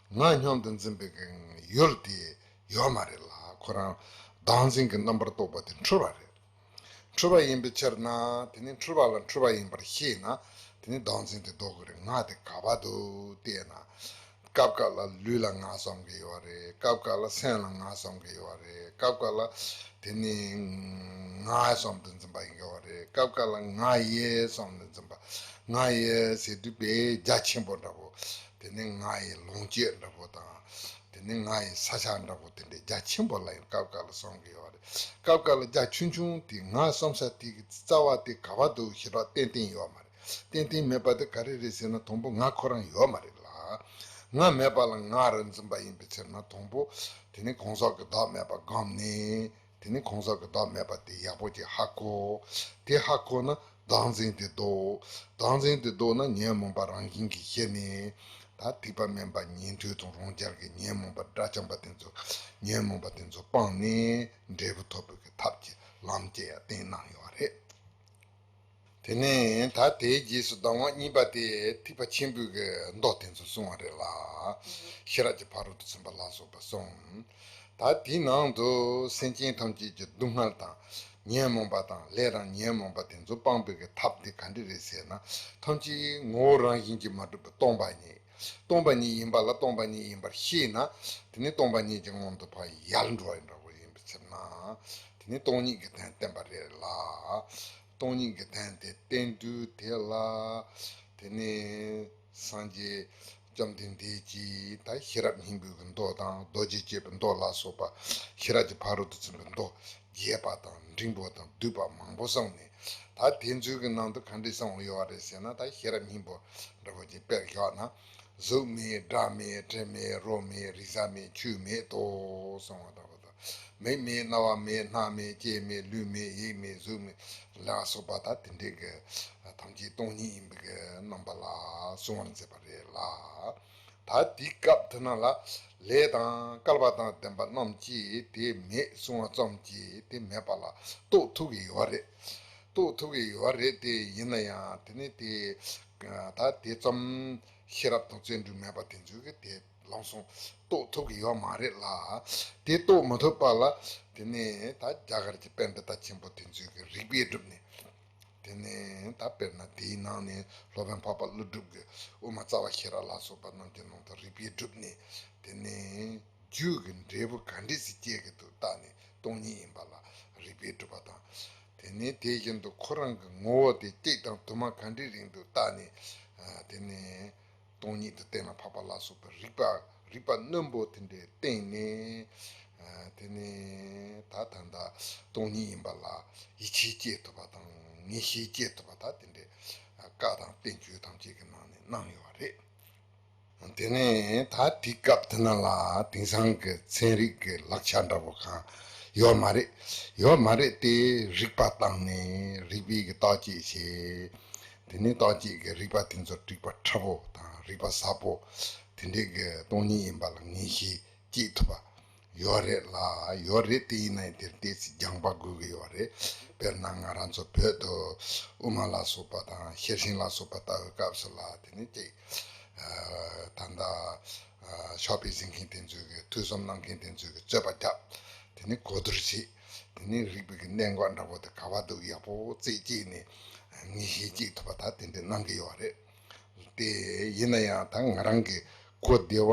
ང་སྙོམས་དུ་འཛིན་པའི་གི་ཡུལ་དེ་ཡོད་མ་རེད་ལ། ཁོ་རང་བདག་འཛིན་གྱི་རྣམ་པར་རྟོག་པ་དེ་འཁྲུལ་པ་རེད། འཁྲུལ་པ་ཡིན་པའི་ཕྱིར་ན། དེ་ནི་འཁྲུལ་པ་ལ་འཁྲུལ་པ་ཡིན་པར་ཤེས་ན། དེ་ནི་བདག་འཛིན་དེ་ལྡོག་གི་རེད། ང་དེ་ག་པར་འདུག་བལྟས་ན། སྐབས་འགའ་ལ་ལུས་ལ་ང་བསམ་གི་ཡོད་རེད། སྐབས་འགའ་ལ་སེམས་ལ་ང་བསམ་གི་ཡོད་རེད། སྐབས་འགའ་ལ་དེ་ནི་ང་བསམ་དུ་འཛིན་པ་ཡིན་གི་ཡོད་རེད། སྐབས་འགའ་ལ་ང་ཡི་བསམ་དུ་འཛིན་པ། ང་ཡི་ཟེར་དུས་དཔེ་རྒྱ་ཆེན་པོ་འདྲ་པོ། དེ་ནི་ང་ཡི་ལོངས་སྤྱོད་འདྲ་པོ་དང་། དེ་ནི་ང་ཡི་ས་ཆ་འདྲ་པོ་དེ་འདྲའི་རྒྱ་ཆེན་པོ་ལ་ཡང་སྐབས་འགའ་ལ་བསམ་གི་ཡོད་རེད། སྐབས་འགའ་ལ་རྒྱ་ཆུང་ཆུང་དེ་ང་བསམ་ས་དེ་གི་རྩ་བ་དེ་ག་པར་འདུག་ཞེ་དྲག་ཏན་ཏན་ཡོད་མ་རེད། ཏན་ཏན་མེད་པ་དེ་ག་རེ་རེད་ཟེར་ན། དང་པོ་ང་ཁོ་རང་ཡོད་མ་རེད་ལ། ང་མེད་པ་ལ་ང་རུ་འཛིན་པ་ཡིན་པའི་ཕྱིར་ན། དང་པོ་དེ་ནི་གང་ཟག་གི་བདག་མེད་པ་བསྒོམས་ནས། དེ་ནི་གང་ཟག་གི་བདག་མེད་པ་དེ་ཡག་པོ་ཅིག་ཧ་གོ། དེ་ཧ་གོ་ན་བདག་འཛིན་དེ་ལྡོག། བདག་འཛིན་དེ་ལྡོག་ན་ཉོན་མོངས་པ་རང་བཞིན་གྱིས་ཞི་ནས། ད་ཐེག་པ་དམན་པ་ཉན་ཐོས་དང་རང་རྒྱལ་གྱི་ཉོན་མོངས་པ་དགྲ་བཅོམ་པ་དེ་ཚོ། ཉོན་མོངས་པ་དེ་ཚོ་སྤངས་ནས་འབྲས་བུ་ཐོབ་པའི་གི་ཐབས་ཀྱི་ལམ་ཅིག་ཡང་བསྟན་གནང་ཡོད་རེད། དེ་ནས་ད་དེའི་རྗེས་སུ་ཟླ་བ་གཉིས་པ་དེ་ཐེག་པ་ཆེན་པོའི་གི་མདོ་དེ་ཚོ་གསུངས་པ་རེད་ལ། ཤེས་རབ་ཀྱི་ཕ་རོལ་ཏུ་ཕྱིན་པ་ལ་སོགས་པ་གསུངས། ད་དེའི་ནང་དུ་སེམས་ཅན་ཐམས་ཅད་ཀྱི་སྡུག་བསྔལ་དང་ཉོན་མོངས་པ་དང་ལས་དང་ཉོན་མོངས་པ་དེ་ཚོ་སྤངས་པའི་གི་ཐབས་དེ་ག་འདྲ་རེད་ཟེར་ན། ཐམས་ཅད་ངོ་བོ་རང་བཞིན་གྱིས་མ་གྲུབ་པའི་སྟོང་པ་ཉིད། སྟོང་པ་ཉིད་ཡིན་པ་ལ་སྟོང་པ་ཉིད་ཡིན་པར་ཤེས་ན། དེ་ནི་སྟོང་པ་ཉིད་ཀྱི་ངང་དུ་ཕར་ཡལ་འགྲོ་བ་ཡིན་འདྲ་པོ་ཡིན་པའི་ཕྱིར་ན། དེ་ནི་སྟོང་ཉིད་ཀྱི་དོན་བསྟན་པ་རེད་ལ། སྟོང་ཉིད་ཀྱི་དོན་དེ་བསྟན་དུས་དེ་ལ། དེ་ནི་སངས་རྒྱས་བཅོམ་ལྡན་འདས་ཀྱིས་ད་ཤེས་རབ་སྙིང་པོའི་གི་མདོ་དང་རྡོ་རྗེ་སྤྱོད་པའི་མདོ་ལ་སོགས་པ། ཤེས་རབ་ཀྱི་ཕ་རོལ་ཏུ་ཕྱིན་པའི་མདོ་རྒྱས་པ་དང་འབྲིང་པོ་དང་བསྡུས་པ་མང་པོ་གསུངས་ནས། ད་དེ་ཚོའི་གི་ནང་དུ་ག་འདྲ་གསུངས་ཡོད་རེད་ཟེར་ན། ད་ཤེས་རབ་སྙིང་པོ་འདྲ་པོ་ཅིག་དཔེར་བཞག་ན། གཟུགས་མེད་སྒྲ་མེད་དྲི་མེད་རོ་མེད་རེག་བྱ་མེད་ཆོས་མེད་དོ་གསུངས་པ་འདྲ་པོ་དང་། མིག་མེད་རྣ་བ་མེད་སྣ་མེད་ལྕེ་མེད་ལུས་མེད་ཡིད་མེད་གཟུགས་མེད་ལ་སོགས་པ་ད་དེ་འདྲའི་གི་ཐམས་ཅད་སྟོང་ཉིད་ཡིན་པའི་གི་རྣམ་པ་ལ་གསུང་བར་མཛད་པ་རེད་ལ། ད་དེའི་སྐབས་དེ་ན་ལ་ལས་དང་སྐལ་པ་དང་ལྡན་པ་རྣམས་ཀྱིས་དེ་མེད་གསུང་བ་ཙམ་གྱིས་དེ་མེད་པ་ལ་རྟོགས་ཐུབ་ཀྱི་ཡོད་རེད། རྟོགས་ཐུབ་ཀྱི་ཡོད་རེད། དེ་ཡིན་ན་ཡང་དེ་ནི་དེ་ད་དེ་ཙམ་ཤེས་རབ་དང་བརྩོན་འགྲུས་མེད་པ་དེ་ཚོས་གི་དེ་ལམ་སང་རྟོགས་ཐུབ་ཀྱི་ཡོད་མ་རེད་ལ། དེ་རྟོགས་མི་ཐུབ་པ་ལ་དེ་ནི་ད་རྒྱ་གར་གྱི་པཎྜི་ཏ་ཆེན་པོ་དེ་ཚོས་གི་རིགས་པས་བསྒྲུབས་ནས། དེ་ནས་ད་དཔེར་ན་དེའི་ནང་ནས་སློབ་དཔོན་འཕགས་པ་ཀླུ་སྒྲུབ་ཀྱི་དབུ་མ་རྩ་བ་ཤེས་རབ་ལ་སོགས་པ་རྣམས་ཀྱི་ནང་དུ་རིགས་པས་བསྒྲུབས་ནས། དེ་ནས་རྒྱུད་ཀྱི་འབྲས་བུ་ག་འདྲས་སེ་སྐྱེ་གི་འདུག་བལྟས་ནས་སྟོང་ཉིད་ཡིན་པ་ལ་རིགས་པས་བསྒྲུབས་པ་དང་། དེ་ནས་དེ་བཞིན་དུ་ཁོ་རང་གི་ངོ་བོ་དེ་གཅིག་དང་དུ་མ་ག་འདྲས་རིགས་འདུག་བལྟས་ནས། ཨ་དེ་ནས་སྟོང་ཉིད་དུ་གཏན་ལ་ཕབ་པ་ལ་སོགས་པའི་རིགས་པ་རིགས་པ་རྣོན་པོ་དེ་འདྲའི་སྟེང་ནས། ཨ་དེ་ནས་ད་ད་ལྟ་སྟོང་ཉིད་ཡིན་པ་ལ་ཡིད་ཆེས་སྐྱེ་ཐུབ་པ་དང་ངེས་ཤེས་སྐྱེ་ཐུབ་པ་ད་དེ་འདྲའི་བཀའ་དང་བསྟན་བཅོས་ཐམས་ཅད་ཀྱི་ནང་ནས་གནང་ཡོད་པ་རེད། དེ་ནས་ད་དེའི་སྐབས་དེ་ན་ལ་དེང་སང་གི་ཚན་རིག་གི་ལག་ཆ་འདྲ་པོ་གང་ཡོད་མ་རེད། ཡོད་མ་རེད་དེ། རིགས་པ་བཏང་ནས་རིགས་པའི་གི་བརྟག་དཔྱད་བྱས། དེ་ནས་བརྟག་དཔྱད་ཀྱི་རིགས་པ་དེ་ཚོ་རིགས་པ་ཕྲ་པོ་དང་རིགས་པ་ཟབ་པོ་དེ་འདྲའི་གི་སྟོང་ཉིད་ཡིན་པ་ལ་ངེས་ཤེས་སྐྱེས་ཐུབ་པ་ཡོད་རེད་ལ། ཡོད་རེད་དེ། ཡིན་ནའི་དེར་ཏོག་ཙམ་སྦྱངས་པ་དགོས་ཀྱི་ཡོད་རེད། དཔེར་ན་ང་རང་ཚོ་བོད་དུ་དབུ་མ་ལ་སོགས་པ་དང་ཤེར་ཕྱིན་ལ་སོགས་པ་ལྟ་བའི་སྐབས་སུ་ལ་དེ་ནས་ཅིག་ད་ལྟ་ཕྱག་དཔེ་གཟིགས་མཁན་དེ་ཚོས་ཀྱི་ཐོས་བསམ་གནང་མཁན་དེ་ཚོས་ཀྱི་རྩོད་པ་བརྒྱབ། དེ་ནས་གོ་བསྡུར་བྱས། དེ་ནས་རིགས་པའི་གི་གནད་འགག་འདྲ་པོ་དེ་ག་པར་འདུག་ཡག་པོ་རྩད་གཅོད་ནས་ངེས་ཤེས་སྐྱེས་ཐུབ་པ་ད་དེ་འདྲ་གནང་གི་ཡོད་རེད། དེ་ཡིན་ན་ཡང་ད་ང་རང་གི་གོ་བདེ་བ་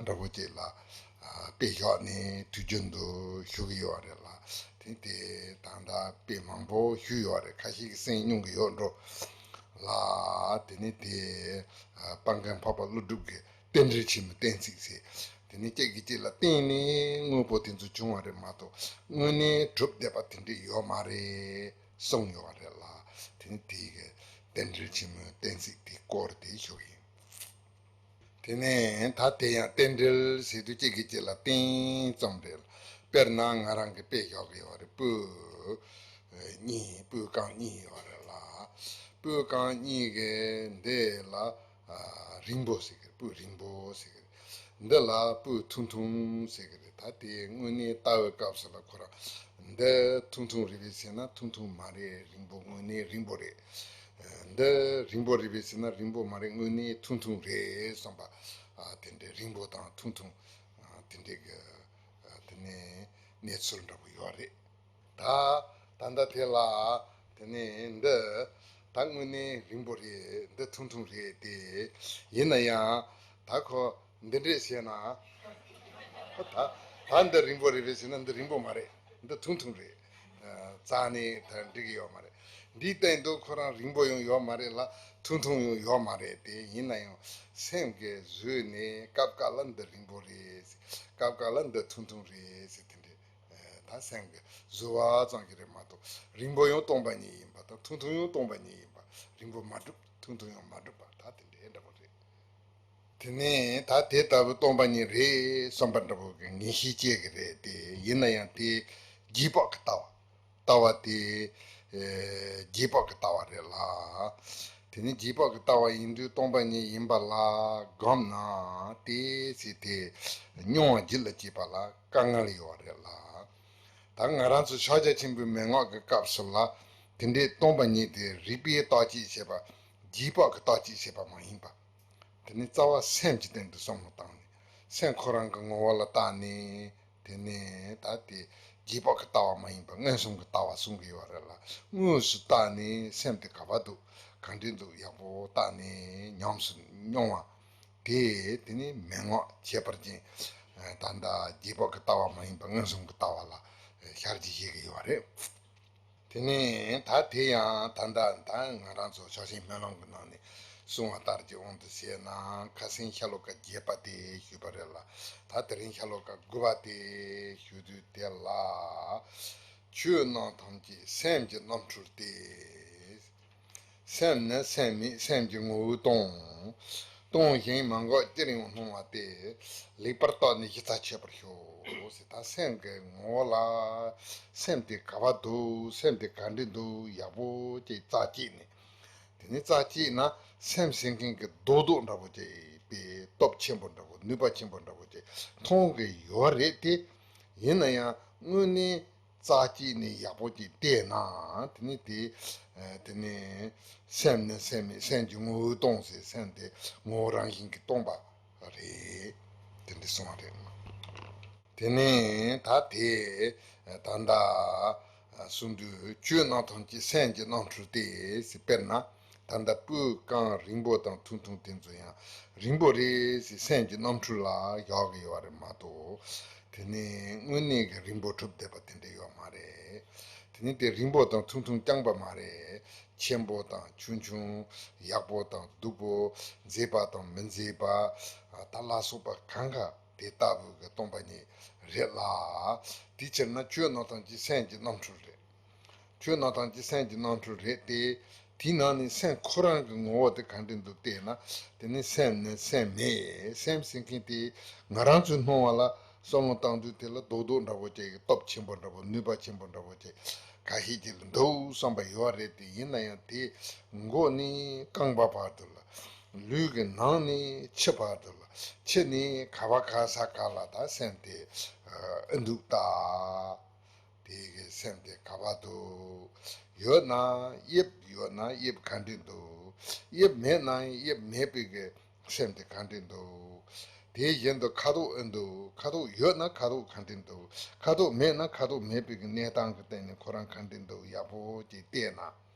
འདྲ་པོ་ཅིག་ལ་དཔེ་བཞག་ནས་དུས་རྒྱུན་དུ་ཞུ་གི་ཡོད་རེད་ལ། དེ་དེ་ད་ལྟ་དཔེ་མང་པོ་ཞུས་ཡོད་རེད། ཁ་ཤས་ཀྱིས་གསན་མྱོང་གི་ཡོད་འགྲོ་ལ། དེ་ནས་དེ་དཔལ་མགོན་འཕགས་པ་ཀླུ་སྒྲུབ་ཀྱི་རྟེན་འབྲེལ་ཆེན་མོའི་གཏན་ཚིགས་ཟེར། དེ་ནས་གཅིག་གིས་གཅིག་ལ་བརྟེན་ནས་དངོས་པོ་དེ་ཚོ་བྱུང་བ་རེད་མ་གཏོགས་དངོས་གནས་གྲུབ་བསྡད་པ་དེ་འདྲ་ཡོད་མ་རེད་གསུངས་ཡོད་པ་རེད་ལ། དེ་ནས་དེའི་གི་རྟེན་འབྲེལ་ཆེན་མོའི་གཏན་ཚིགས་དེའི་སྐོར་དེ་ཞུ་གི་ཡིན། དེ་ནས་ད་དེ་ཡང་རྟེན་འབྲེལ་ཟེར་དུས་གཅིག་གིས་གཅིག་ལ་བརྟེན་ཙམ་རེད། དཔེར་ན་ང་རང་གི་དཔེ་བཞག་གི་ཡོད་རེད། སྤུ་གཉིས། སྤུ་རྐང་གཉིས་ཡོད་རེད་ལ། སྤུ་རྐང་གཉིས་ཀྱི་འདི་ལ་རིང་པོ་ཟེར་གི་རེད། སྤུ་རིང་པོ་ཟེར་གི་རེད། འདི་ལ་སྤུ་ཐུང་ཐུང་ཟེར་གི་རེད། ད་དེ་དངོས་གནས་ལྟ་བའི་སྐབས་སུ་ལ་ཁོ་རང་འདི་ཐུང་ཐུང་རེད་པས་ཟེར་ན་ཐུང་ཐུང་མ་རེད། རིང་པོ་དངོས་གནས་རིང་པོ་རེད། འདི་རིང་པོ་རེད་པས་ཟེར་ན་རིང་པོ་མ་རེད། དངོས་གནས་ཐུང་ཐུང་རེད་བསམ་པ་ ཨ་དེ་འདྲའི་རིང་པོ་དང་ཐུང་ཐུང་། ཨ་དེ་འདྲའི་གི་ཨ་དེ་ནས་གནས་ཚུལ་འདྲ་པོ་ཡོད་རེད། ད་ད་ལྟ་དེ་ལ་དེ་ནས་འདི་ད་དངོས་གནས་རིང་པོ་རེད། འདི་ཐུང་ཐུང་རེད་དེ། ཡིན་ན་ཡང་ད་ཁོ་འདི་འདྲས་བྱས་ན། ད་ད་འདི་རིང་པོ་རེད་རེད་ཟེར་ན་འདི་རིང་པོ་མ་རེད། འདི་ཐུང་ཐུང་རེད། རྩ་ནས་ད་འགྲིག་གི་ཡོད་མ་རེད། འདིའི་སྟེང་དུ་ཁོ་རང་རིང་པོ་ཡང་ཡོད་མ་རེད་ལ། ཐུང་ཐུང་ཡང་ཡོད་མ་རེད་དེ། ཡིན་ན་ཡང་སེམས་ཀྱི་བཟོས་ནས་སྐབས་འགའ་ལ་འདི་རིང་པོ་རེད། སྐབས་འགའ་ལ་འདི་ཐུང་ཐུང་རེད་ཟེར། དེ་འདྲས་ད་སེམས་ཀྱི་བཟོ་བ་ཙམ་གྱི་རེད་མ་གཏོགས། རིང་པོ་ཡང་སྟོང་པ་ཉིད་ཡིན་པ་དང་ཐུང་ཐུང་ཡང་སྟོང་པ་ཉིད་ཡིན་པ། རིང་པོ་མ་གྲུབ་ཐུང་ཐུང་ཡང་མ་གྲུབ་པ་ད་དེ་འདྲས་འདྲ་པོ་རེད། དེ་ནས་ད་དེ་ལྟ་བུ་སྟོང་པ་ཉིད་རེད་བསམ་པ་འདྲ་པོ་གི་ངེས་ཤེས་སྐྱེ་གི་རེད་དེ། ཡིན་ན་ཡང་དེ་རྗེས་དཔག་གི་ལྟ་བ། ལྟ་བ་དེ་ཨེ་རྗེས་དཔག་གི་ལྟ་བ་རེད་ལ། དེ་ནི་རྗེས་དཔག་གི་ལྟ་བ་ཡིན་དུས་སྟོང་པ་ཉིད་ཡིན་པ་ལ་སྒོམ་ན་དེ་ཟེར་དེ་མྱོང་བ་རྒྱུད་ལ་སྐྱེས་པ་ལ་དཀའ་ངལ་ཡོད་རེད་ལ། ད་ང་རང་ཚོ་ཕྱག་རྒྱ་ཆེན་པོའི་མན་ངག་གི་སྐབས་སུ་ལ་དེ་འདྲའི་སྟོང་པ་ཉིད་དེ་རིགས་པས་བརྟག་དཔྱད་བྱས་པ། རྗེས་དཔག་གིས་བརྟག་དཔྱད་བྱས་པ་མ་ཡིན་པ། དེ་ནི་རྩ་བ་སེམས་ཀྱི་སྟེང་དུ་བསམ་བློ་བཏང་ནས། སེམས་ཁོ་རང་གི་ངོ་བོ་ལ་བལྟས་ནས། དེ་ནས་ད་དེ་རྗེས་དཔག་གི་ལྟ་བ་མ་ཡིན་པ་མངོན་སུམ་གྱི་ལྟ་བ་གསུང་གི་ཡོད་རེད་ལ། དངོས་སུ་བལྟས་ནས་སེམས་དེ་ག་པར་འདུག་ག་འདྲས་འདུག་ཡག་པོ་བལྟས་ནས་ཉམས་སུ་མྱོང་བ་དེ། དེ་ནི་མན་ངག་ཁྱད་པར་ཅན། ད་ལྟ་རྗེས་དཔག་གི་ལྟ་བ་མ་ཡིན་པ་མངོན་སུམ་གྱི་ལྟ་བ་ལ་ཤར་གྱི་བཤད་ཀྱི་ཡོད་རེད། དེ་ནས་ད་དེ་ཡང་ད་ལྟ་ད་ང་རང་ཚོ་ཕྱག་ཆེན་སྨོན་ལམ་གྱི་ནང་ནས་གསུང་བ་ལྟར་གྱི་དབང་དུ་བྱས་ན། ཁ་སང་ཤྭ་ལོ་ཀ་བརྒྱད་པ་དེ་ཞུས་པ་རེད་ལ། ད་དེ་རིང་ཤྭ་ལོ་ཀ་དགུ་པ་དེ་ཞུ་དུས་དེ་ལ། ཆོས་རྣམས་ཐམས་ཅད་སེམས་ཀྱི་རྣམ་འཕྲུལ་ཏེ། སེམས་ནི་སེམས་མེད་སེམས་ཀྱི་ངོ་བོས་སྟོང་། སྟོང་ཞིང་མ་འགགས་ཅིར་ཡང་སྣང་བ་སྟེ། ལེགས་པར་བརྟགས་ནས་གཞི་རྩ་ཆོད་པར་ཤོག་ཟེར། ད་སེམས་ཀྱི་ངོ་བོ་ལ་སེམས་དེ་ག་པར་འདུག་སེམས་དེ་ག་འདྲས་འདུག་ཡག་པོ་ཅིག་རྩད་བཅད་ནས། དེ་ནས་རྩད་བཅད་ན་སེམས་ཟེར་མཁན་གྱི་རྡོག་རྡོག་འདྲ་པོ་ཅིག་པའི་སྟོབས་ཆེན་པོ་འདྲ་པོ། ནུས་པ་ཆེན་པོ་འདྲ་པོ་ཅིག་མཐོང་གི་ཡོད་རེད་དེ། ཡིན་ན་ཡང་དངོས་གནས་རྩད་བཅད་ནས་ཡག་པོ་ཅིག་བལྟས་ན། དེ་ནི་དེ་ཨ་དེ་ནི་སེམས་ནི་སེམས་མེད་སེམས་ཀྱི་ངོ་བོས་སྟོང་ཟེར། སེམས་དེ་ངོ་བོ་རང་བཞིན་གྱིས་སྟོང་པ་རེད། དེ་འདྲ་གསུངས་པ་རེད། དེ་ནས་ད་དེ་ད་ལྟ་གསུང་དུས་ཆོས་རྣམས་ཐམས་ཅད་སེམས་ཀྱི་རྣམ་འཕྲུལ་ཏེ་ཟེར། དཔེར་ན་ད་ལྟ་སྤུས་རྐང་རིང་པོ་དང་ཐུང་ཐུང་དེ་ཚོ་ཡང་རིང་པོ་རེད་ཟེར་སེམས་ཀྱི་རྣམ་འཕྲུལ་ལ་བཞག་གི་ཡོད་རེད་མ་གཏོགས། དེ་ནས་དངོས་གནས་ཀྱི་རིང་པོ་གྲུབ་བསྡད་པ་དེ་འདྲ་ཡོད་མ་རེད། དེ་ནས་དེ་རིང་པོ་དང་ཐུང་ཐུང་རྐྱང་པ་མ་རེད། ཆེན་པོ་དང་ཆུང་ཆུང་། ཡག་པོ་དང་སྡུག་པོ། མཛེས་པ་དང་མི་མཛེས་པ། ད་ལ་སོགས་པ་གང་ག་དེ་ལྟ་བུ་གི་སྟོང་པ་ཉིད་རེད་ལ། དེའི་ཕྱིར་ན་ཆོས་རྣམས་ཐམས་ཅད་སེམས་ཀྱི་རྣམ་འཕྲུལ་རེད། ཆོས་རྣམས་ཐམས་ཅད་སེམས་ཀྱི་རྣམ་འཕྲུལ་རེད་དེ། དེའི་ནང་ནས་སེམས་ཁོ་རང་གི་ངོ་བོ་དེ་ག་འདྲས་འདུག་བལྟས་ན། དེ་ནི་སེམས་ནི་སེམས་མེད། སེམས་ཟེར་མཁན་དེ་ང་རང་ཚོའི་སྣང་བ་ལ་བསམ་བློ་བཏང་དུས་དེ་ལ་རྡོག་རྡོག་འདྲ་པོ་ཅིག་གི་སྟོབས་ཆེན་པོ་འདྲ་པོ། ནུས་པ་ཆེན་པོ་འདྲ་པོ་ཅིག་ཁ་ཤས་ཅིག་ལ་འདུག་བསམ་པ་ཡོད་རེད་དེ། ཡིན་ན་ཡང་དེ་མགོ་ནས་རྐང་པ་བར་དུ་ལ། ལུས་ཀྱི་ནང་ནས་ཕྱི་བར་དུ་ལ། ཕྱི་ནས་ག་པ་ག་ས་ག་ལ་ད་སེམས་དེ་ཨ་འདུག་ད། དེ་གི་སེམས་དེ་ག་པར་འདུག་ཡོད་ན་དབྱིབས། ཡོད་ན་དབྱིབས་ག་འདྲས་འདུག་དབྱིབས་མེད་ན་དབྱིབས་མེད་པའི་གི་སེམས་དེ་ག་འདྲས་འདུག་དེ་བཞིན་དུ་ཁ་དོག་ཨེ་འདུག་ཁ་དོག་ཡོད་ན་ཁ་དོག་ག་འདྲས་འདུག་ཁ་དོག་མེད་ན་ཁ་དོག་མེད་པའི་གི་གནས་སྟངས་ཀྱི་སྟེང་ནས་ཁོ་རང་ག་འདྲས་འདུག་ཡག་པོ་ཅིག་བལྟས་ན།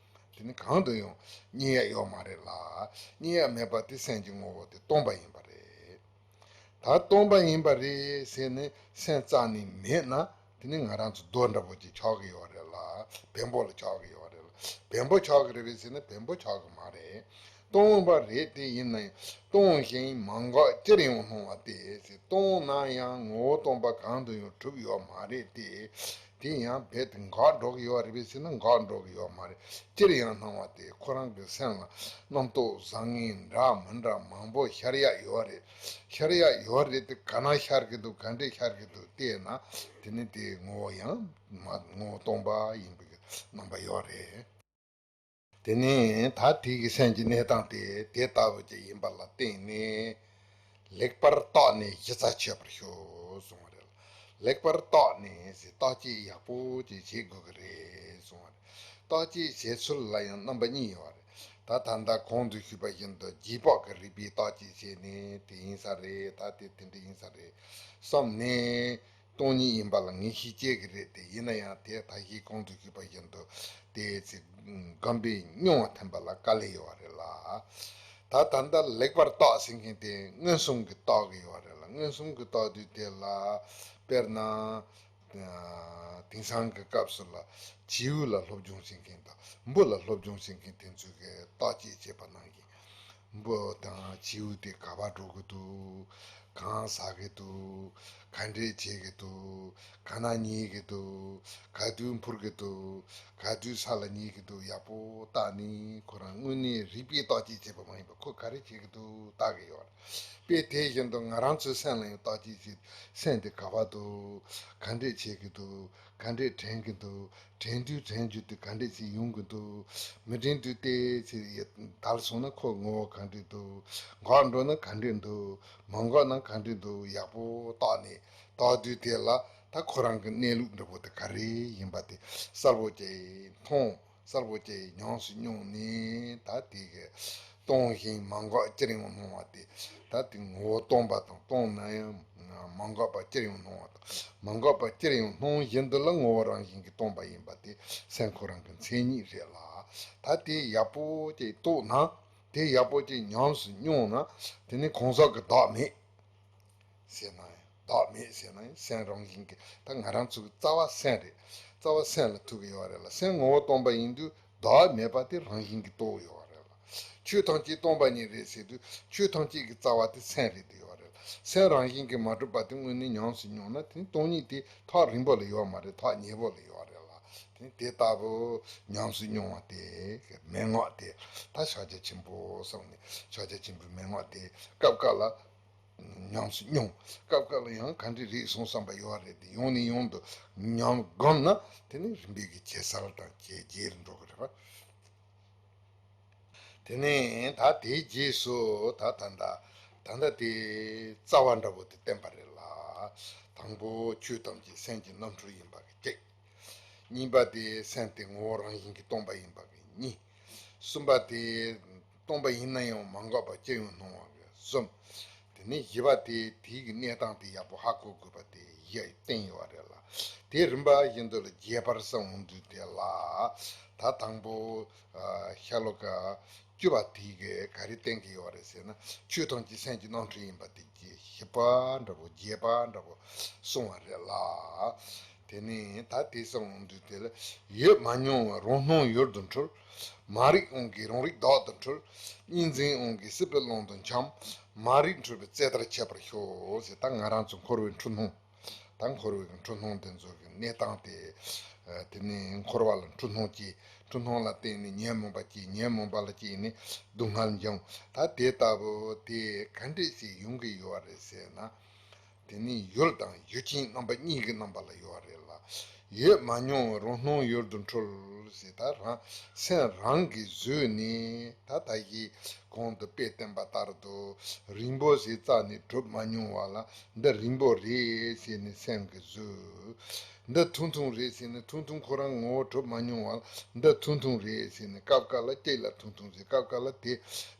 དེ་ནི་གང་དུ་ཡང་རྙེད་ཡ་ཡོད་མ་རེད་ལ། རྙེད་ཡ་མེད་པ་དེ་སེམས་ཀྱི་ངོ་བོ་དེ་སྟོང་པ་ཡིན་པ་རེད། ད་སྟོང་པ་ཡིན་པ་རེད་ཟེར་ནས་སེམས་རྩ་ནས་མེད་ན། དེ་ནི་ང་རང་ཚོ་རྡོ་འདྲ་པོ་ཅིག་ཆགས་ཀྱི་ཡོད་རེད་ལ། བེམ་པོ་ལ་ཆགས་ཀྱི་ཡོད་རེད་ལ། བེམ་པོ་ཆགས་ཀྱི་རེད་པས་ཟེར་ན་བེམ་པོ་ཆགས་ཀྱི་མ་རེད། སྟོང་པ་རེད་དེ། ཡིན་ན་ཡང་སྟོང་ཞིང་མ་འགགས་ཅིར་ཡང་སྣང་བ་སྟེ་ཟེར། སྟོང་ན་ཡང་ངོ་བོ་སྟོང་པ་གང་དུ་ཡང་གྲུབ་ཡོད་མ་རེད་དེ། དེ་ཡང་རྦད་དེ་འགག་འགྲོ་གི་ཡོད་རེད་པས་ཟེར་ན་འགག་འགྲོ་གི་ཡོད་མ་རེད། ཅིར་ཡང་སྣང་བ་སྟེ། ཁོ་རང་གི་སེམས་ལ་རྣམ་རྟོག་བཟང་ངན་འདྲ་མི་འདྲ་མང་པོ་ཤར་ཡ་ཡོད་རེད། ཤར་ཡ་ཡོད་རེད་དེ། ག་ན་ཤར་གི་འདུག་ག་འདྲས་ཤར་གི་འདུག་བལྟས་ན། དེ་ནི་དེའི་ངོ་བོ་ཡང་མ་ངོ་བོ་སྟོང་པ་ཡིན་པའི་རྣམ་པ་ཡོད་རེད། དེ་ནས་ད་དེ་གི་སེམས་ཀྱི་གནས་སྟངས་དེ་དེ་ལྟ་བུ་ཅིག་ཡིན་པ་ལ་བརྟེན་ནས། ལེགས་པར་བརྟགས་ནས་གཞི་རྩ་ཆོད་པར་ཤོག་གསུངས་པ་རེད། ལེགས་པར་བརྟགས་ནས་ཟེར། བརྟག་དཔྱད་ཡག་པོ་ཅིག་བྱེད་དགོས་ཀྱི་རེད་གསུངས་པ་རེད། བརྟག་དཔྱད་བྱེད་ཚུལ་ལ་ཡང་རྣམ་པ་གཉིས་ཡོད་རེད། ད་ད་ལྟ་གོང་དུ་ཞུས་པ་བཞིན་དུ་རྗེས་དཔག་གི་རིགས་པས་བརྟག་དཔྱད་བྱས་ནས་དེ་ཡིན་ས་རེད། ད་དེ་དེ་འདྲ་ཡིན་ས་རེད་བསམ་ནས། སྟོང་ཉིད་ཡིན་པ་ལ་ངེས་ཤེས་སྐྱེ་གི་རེད་དེ། ཡིན་ན་ཡང་དེ་ད་གིན་གོང་དུ་ཞུས་པ་བཞིན་དུ་དེ་ཚེ་སྒོམ་པས་མྱོང་བ་ཐོན་པ་ལ་དཀའ་ལས་ཡོད་རེད་ལ། ད་ད་ལྟ་ལེགས་པར་བརྟག་ཟེར་མཁན་དེ་མངོན་སུམ་གྱིས་བརྟག་གི་ཡོད་རེད་ལ། མངོན་སུམ་གྱིས་བརྟག་དུས་དེ་ལ་དཔེར་ན། དེང་སང་གི་སྐབས་སུ་ལ་བྱིའུ་ལ་སློབ་སྦྱོང་བྱེད་མཁན་དང་འབུ་ལ་སློབ་སྦྱོང་བྱེད་མཁན་དེ་ཚོ་གིས་བརྟག་དཔྱད་བྱས་པ་ནང་བཞིན། འབུ་དང་བྱིའུ་དེ་ག་པར་འགྲོ་གི་འདུག་གང་ཟ་གི་འདུག་ག་འདྲས་བྱེད་ཀྱི་འདུག་ག་ན་ཉལ་གྱི་འདུག་ག་དུས་འཕུར་གྱི་འདུག་ག་དུས་ས་ལ་ཉལ་གྱི་འདུག་ཡག་པོ་བལྟས་ནས། ཁོ་རང་དངོས་གནས་རིག་པས་བརྟག་དཔྱད་བྱས་པ་མ་ཡིན་པར་ཁོ་ག་རེ་བྱེད་ཀྱི་འདུག་བལྟ་གི་ཡོད་རེད། དཔེ་དེ་བཞིན་དུ་ང་རང་ཚོའི་སེམས་ལ་ཡང་བརྟག་དཔྱད་བྱེད། སེམས་དེ་ག་པར་འདུག་ག་འདྲས་བྱེད་ཀྱི་འདུག་ག་འདྲས་དྲན་གྱི་འདུག་དྲན་དུས་དྲན་རྒྱུ་དེ་ག་འདྲས་ཞིག་ཡོང་གི་འདུག་མི་དྲན་དུས་དེ་ཚེ་ཡི་དལ་སོང་ན་ཁོ་ངོ་བོ་ག་འདྲས་འདུག་འགོར་འགྲོ་ན་ག་འདྲས་འདུག་མ་འགོར་ན་ག་འདྲས་འདུག་ཡག་པོ་བརྟག་ནས། བརྟག་དུས་དེ་ལ་ད་ཁོ་རང་གི་གནས་ལུགས་འདྲ་པོ་དེ་ག་རེ་ཡིན་པ་དེ་གསལ་པོ་ཅིག་མཐོང་། གསལ་པོ་ཅིག་ཉམས་སུ་མྱོང་ནས། ད་དེ་གི་སྟོང་ཞིང་མ་འགགས་ཅིར་ཡང་སྣང་བ་དེ། ད་དེ་ངོ་བོ་སྟོང་པ་དང་སྟོང་ན་ཡང་མ་འགགས་པ་ཅིར་ཡང་སྣང་བ་དང་། མ་འགགས་པ་ཅིར་ཡང་སྣང་བཞིན་དུ་ལ་ངོ་བོ་རང་བཞིན་གྱིས་སྟོང་པ་ཡིན་པ་དེ་སེམས་ཁོ་རང་གི་མཚན་ཉིད་རེད་ལ། ད་དེ་ཡག་པོ་ཅིག་རྟོགས་ན། དེ་ཡག་པོ་ཅིག་ཉམས་སུ་མྱོང་ན། དེ་ནི་གང་ཟག་གི་བདག་མེད་ཟེར་ན་ཡང་། བདག་མེད་ཟེར་ན་ཡང་སེམས་རང་བཞིན་གྱིས། ད་ང་རང་ཚོ་གི་རྩ་བ་སེམས་རེད། རྩ་བ་སེམས་ལ་ཐུག་གི་ཡོད་རེད་ལ། སེམས་ངོ་བོ་སྟོང་པ་ཡིན་དུས་བདག་མེད་པ་དེ་རང་བཞིན་གྱིས་རྟོགས་ཡོད་རེད་ལ། ཆོས་ཐམས་ཅད་སྟོང་པ་ཉིད་རེད་ཟེར་དུས་ཆོས་ཐམས་ཅད་ཀྱི་རྩ་བ་དེ་སེམས་རེད་དེ་ཡོད་རེད་ལ། སེམས་རང་བཞིན་གྱིས་མ་གྲུབ་པ་དེ་དངོས་གནས་ཉམས་སུ་མྱོང་ན། དེ་ནི་སྟོང་ཉིད་དེ་ཐག་རིང་པོ་ལ་ཡོད་མ་རེད། ཐག་ཉེ་པོ་ལ་ཡོད་རེད་ལ། དེ་ནི་དེ་ལྟ་བུ་ཉམས་སུ་མྱོང་བ་དེ་མན་ངག་དེ། ད་ཕྱག་རྒྱ་ཆེན་པོ་བསམ་ནས། ཕྱག་རྒྱ་ཆེན་པོའི་མན་ངག་དེ་སྐབས་འགའ་ལ་ཉམས་སུ་མྱོང་། སྐབས་འགའ་ལ་ཡང་ག་འདྲས་རེད་སོང་བསམ་པ་ཡོད་རེད་དེ། ཡང་ནས་ཡང་དུ་ཉམས་སྒོམ་ན། དེ་ནི་རིམ་པས་ཀྱི་ཇེ་གསལ་དང་ཇེ་རྒྱས་རུ་འགྲོ་གི་རེད་པ། དེ་ནས་ད་དེའི་རྗེས་སུ་ད་ད་ལྟ་ད་ལྟ་དེ་རྩ་བ་འདྲ་པོ་དེ་བསྟན་པ་རེད་ལ། དང་པོ་ཆོས་ཐམས་ཅད་སེམས་ཀྱི་རྣམ་འཕྲུལ་ཡིན་པ་གི་གཅིག་གཉིས་པ་དེ་སེམས་དེ་ངོ་བོ་རང་བཞིན་གྱིས་སྟོང་པ་ཡིན་པ་གི་གཉིས། གསུམ་པ་དེ་སྟོང་པ་ཡིན་ན་ཡང་མ་འགགས་པ་ཅིར་ཡང་སྣང་བ་གི་གསུམ། དེ་ནས་བཞི་པ་དེ་དེའི་གི་གནས་སྟངས་དེ་ཡག་པོ་ཧ་གོ་དགོས་པ་དེ་བཞི་བསྟན་ཡོད་རེད་ལ། དེ་རིམ་པ་བཞིན་དུ་ལ་རྒྱས་པར་གསུངས་འོང་དུས་དེ་ལ། ད་དང་པོ་ཤློ་ཀ་བཅུ་པ་དེ་གི་ག་རེ་བསྟན་གྱི་ཡོད་རེད་ཟེར་ན། ཆོས་ཐམས་ཅད་སེམས་ཀྱི་རྣམ་འཕྲུལ་ཡིན་པ་དེ་རྗེས་བཞི་པ་འདྲ་པོ་བརྒྱད་པ་འདྲ་པོ་གསུངས་པ་རེད་ལ། དེ་ནས་ད་དེ་གསུངས་འོང་དུས་དེ་ལ། ཡོད་མ་མྱོང་བའི་རང་སྣང་ཡུལ་དུ་འཁྲུལ། མ་རིག་དབང་གིས་རང་རིག་བདག་ཏུ་འཁྲུལ། གཉིས་འཛིན་དབང་གིས་སྲིད་པའི་ཀློང་དུ་འཁྱམས། མ་རིག་འཁྲུལ་པའི་རྩེ་ལྟར་འཆད་པར་ཤོག་ཟེར། ད་ང་རང་ཚོ་འཁོར་བའི་འཁྲུལ་སྣང་། ད་འཁོར་བའི་འཁྲུལ་སྣང་དེ་ཚོ་གི་གནས་སྟངས་དེ། དེ་ནས་འཁོར་བ་ལ་འཁྲུལ་སྣང་སྐྱེ། འཁྲུལ་སྣང་ལ་བརྟེན་ནས་ཉོན་མོངས་པ་སྐྱེ། ཉོན་མོངས་པ་ལ་སྐྱེས་ནས་སྡུག་བསྔལ་འབྱུང་། ད་དེ་ལྟ་བུ་དེ་ག་འདྲས་ཞིག་ཡོང་གི་ཡོད་རེད་ཟེར་ན། དེ་ནི་ཡུལ་དང་ཡུལ་ཅན་རྣམ་པ་གཉིས་ཀྱི་རྣམ་པ་ལ་ཡོད་རེད་ལ། ཡོད་མ་མྱོང་བའི་རང་སྣང་ཡུལ་དུ་འཁྲུལ་ཟེར། ད་རང་སེམས་རང་གིས་བཟོས་ནས། ད་ད་གིན་གོང་དུ་དཔེ་བསྟན་པ་ལྟར་དུ་རིང་པོ་ཞིག་རྩ་ནས་གྲུབ་མ་མྱོང་བ་ལ། འདི་རིང་པོ་རེད་ཟེར་ནས་སེམས་ཀྱིས་བཟོས། འདི་ཐུང་ཐུང་རེད་ཟེར་ནས། ཐུང་ཐུང་ཁོ་རང་ངོ་བོ་གྲུབ་མ་མྱོང་བ་ལ་འདི་ཐུང་ཐུང་རེད་ཟེར་ནས། སྐབས་འགའ་ལ་གཅིག་ལ་ཐུང་ཐུང་ཟེར། སྐབས་འགའ་ལ་དེ་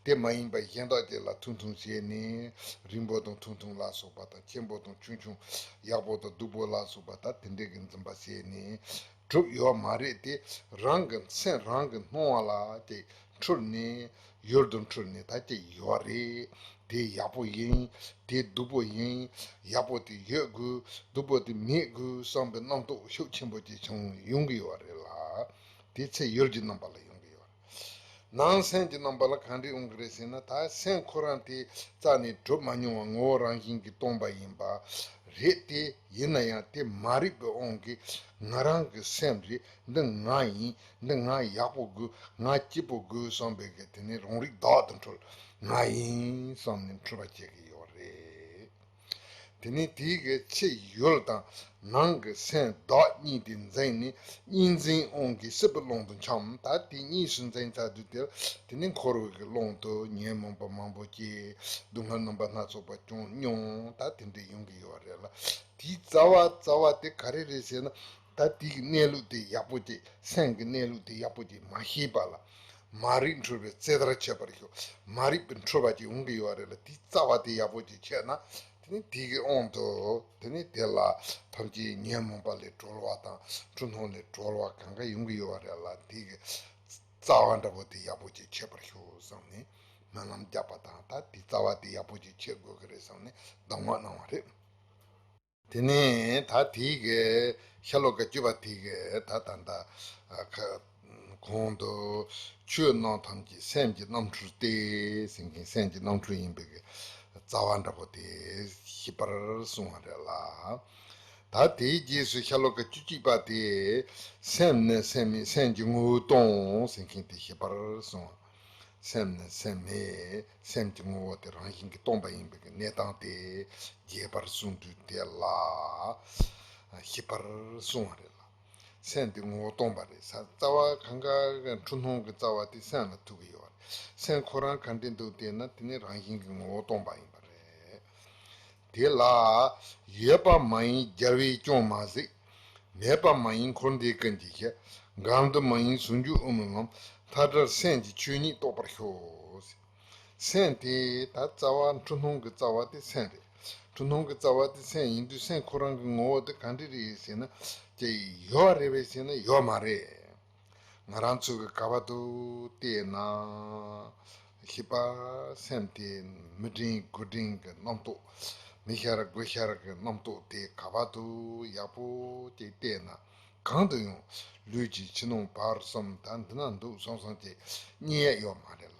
དེ་མ་ཡིན་པ་གཞན་དག་ཅིག་ལ་ཐུང་ཐུང་བྱས་ནས། རིང་པོ་དང་ཐུང་ཐུང་ལ་སོགས་པ་དང་། ཆེན་པོ་དང་ཆུང་ཆུང་། ཡག་པོ་དང་སྡུག་པོ་ལ་སོགས་པ། ད་དེ་འདྲས་ཀྱི་འཛིན་པ་བྱས་ནས་གྲུབ་ཡོད་མ་རེད་དེ། རང་གི་སེམས་རང་གི་སྣང་བ་ལ་དེ་འཁྲུལ་ནས། ཡུལ་དུ་འཁྲུལ་ནས་ད་ཅིག་ཡོད་རེད། དེ་ཡག་པོ་ཡིན། དེ་སྡུག་པོ་ཡིན། ཡག་པོ་དེ་ཡོད་དགོས། སྡུག་པོ་དེ་མེད་དགོས་བསམ་པའི་རྣམ་རྟོག་ཤུགས་ཆེན་པོ་ཅིག་བྱུང་ཡོང་གི་ཡོད་རེད་ལ། དེ་ཚེ་ཡུལ་གྱི་རྣམ་པ་ལ་ཡོང་གི་ཡོད་རེད། ནང་སེམས་ཀྱི་རྣམ་པ་ལ་ག་འདྲས་ཡོང་གི་རེད་ཟེར་ན། ད་སེམས་ཁོ་རང་དེ་རྩ་ནས་གྲུབ་མ་མྱོང་བ་ངོ་བོ་རང་བཞིན་གྱིས་སྟོང་པ་ཡིན་པ་རེད་དེ། ཡིན་ན་ཡང་དེ་མ་རིག་པའི་དབང་གིས་ང་རང་གི་སེམས་རེད། འདི་ང་ཡིན། འདི་ང་ཡག་པོ་དགོས། ང་སྐྱིད་པོ་དགོས་བསམ་པའི་གི་དེ་ནི་རང་རིག་བདག་ཏུ་འཁྲུལ། ང་ཡིན་བསམ་ནས་འཁྲུལ་པ་སྐྱེ་གི་ཡོད་རེད། དེ་ནི་དེའི་གི་ཕྱི་ཡུལ་དང་ནང་གི་སེམས་བདག་གཉིས་དེ་འཛིན་ནས། གཉིས་འཛིན་དབང་གིས་སྲིད་པའི་ཀློང་དུ་འཁྱམས། ད་དེ་གཉིས་སུ་འཛིན་ཚར་དུས་དེར་དེ་ནི་འཁོར་བའི་གི་ཀློང་དུ་ཉོན་མོངས་པ་མང་པོ་སྐྱེ། སྡུག་བསྔལ་རྣམ་པ་སྣ་ཚོགས་པ་ཀྱང་མྱོང་། ད་དེ་འདྲ་ཡོང་གི་ཡོད་རེད་ལ། དེའི་རྩ་བ་རྩ་བ་དེ་ག་རེ་རེད་ཟེར་ན། ད་དེའི་གནས་ལུགས་དེ་ཡག་པོ་ཅིག་སེམས་ཀྱི་གནས་ལུགས་དེ་ཡག་པོ་ཅིག་མ་ཤེས་པ་ལ། མ་རིག་འཁྲུལ་པའི་རྩེ་ལྟར་འཆད་པར་ཤོག་མ་རིག་པའི་འཁྲུལ་པ་ཅིག་ཡོང་གི་ཡོད་རེད་ལ། དེའི་རྩ་བ་དེ་ཡག་པོ་ཅིག་ཤེས་ན། དེ་ནི་དེ་གི་དབང་དུ་དེ་ནི་དེ་ལ་ཐམས་ཅད་ཉོན་མོངས་པ་ལས་གྲོལ་བ་དང་འཁྲུལ་སྣང་ལས་གྲོལ་བ་གང་ག་ཡོང་གི་ཡོད་རེད་ལ། དེ་གི་རྩ་བ་འདྲ་པོ་དེ་ཡག་པོ་ཅིག་འཆད་པར་ཤོག་བསམ་ནས་སྨོན་ལམ་བརྒྱབ་པ་དང་། ད་དེ་རྩ་བ་དེ་ཡག་པོ་ཅིག་འཆད་དགོས་ཀྱི་རེད་བསམ་ནས་གདམས་ངག་གནང་བ་རེད། དེ་ནས་ད་དེའི་གི་ཤྭ་ལོ་ཀ་བཅུ་པ་དེའི་གི་ད་ད་ད་ཨ་ཁ་གོང་དུ་ཆོས་རྣམས་ཐམས་ཅད་སེམས་ཀྱི་རྣམ་འཕྲུལ་ཏེ་ཟེར་མཁན། སེམས་ཀྱི་རྣམ་འཕྲུལ་ཡིན་པའི་གི་རྩ་བ་འདྲ་པོ་དེ་ཞིབ་པར་གསུངས་པ་རེད་ལ། ད་དེའི་རྗེས་སུ་ཤྭ་ལོ་ཀ་བཅུ་གཅིག་པ་དེ་སེམས་ནི་སེམས་མེད་སེམས་ཀྱི་ངོ་བོ་སྟོང་ཟེར་མཁན་དེ་ཞིབ་པར་གསུངས། སེམས་ནི་སེམས་མེད། སེམས་ཀྱི་ངོ་བོ་དེ་རང་བཞིན་གྱིས་སྟོང་པ་ཡིན་པའི་གི་གནས་སྟངས་དེ་རྒྱས་པར་གསུངས་དུས་དེ་ལ་ཞིབ་པར་གསུངས་པ་རེད་ལ། སེམས་དེ་ངོ་བོ་སྟོང་པ་རེད། ས་རྩ་བ་གང་ག་གི་འཁྲུལ་སྣང་གི་རྩ་བ་དེ་སེམས་ལ་ཐུག་གི་ཡོད་རེད། སེམས་ཁོ་རང་ག་འདྲ་འདུག་བལྟས་ན་དེ་ནི་རང་བཞིན་གྱིས་ངོ་བོ་སྟོང་པ་ཡིན་པ་རེད། དེ་ལ་ཡོད་པ་མ་ཡིན་རྒྱལ་བས་ཀྱང་མ་གཟིགས། མེད་པ་མ་ཡིན་འཁོར་འདས་ཀུན་གྱི་གཞི། འགལ་འདུ་མ་ཡིན་ཟུང་འཇུག་དབུ་མའི་ལམ། མཐའ་བྲལ་སེམས་ཀྱི་ཆོས་ཉིད་རྟོགས་པར་ཤོག་སེམས་དེ་ད་རྩ་བ་འཁྲུལ་སྣང་གི་རྩ་བ་དེ་སེམས་རེད། འཁྲུལ་སྣང་གི་རྩ་བ་དེ་སེམས་ཡིན་དུས་སེམས་ཁོ་རང་གི་ངོ་བོ་དེ་ག་འདྲ་རེད་ཟེར་ན། ཅི་ཡོད་རེད་པས་ཟེར་ན་ཡོད་མ་རེད། ང་རང་ཚོ་གི་ག་བ་དུ་བལྟས་ན་ཤི་པ་སེམས་དེ་མི་འདྲེན་དགུ་འདྲེན་གྱི་རྣམ་རྟོག་མི་ཤར་དགུ་ཤར་གྱི་རྣམ་རྟོག་དེ་ག་བ་དུ་ཡག་པོ་ཅིག་བལྟས་ན་གང་དུ་ཡང་ལུས་ཀྱི་ཕྱི་ནང་བར་གསུམ་ད་འདི་ན་འདུག་སོང་སོང་ཅིག་རྙེད་ཡ་ཡོད་མ་རེད་ལ།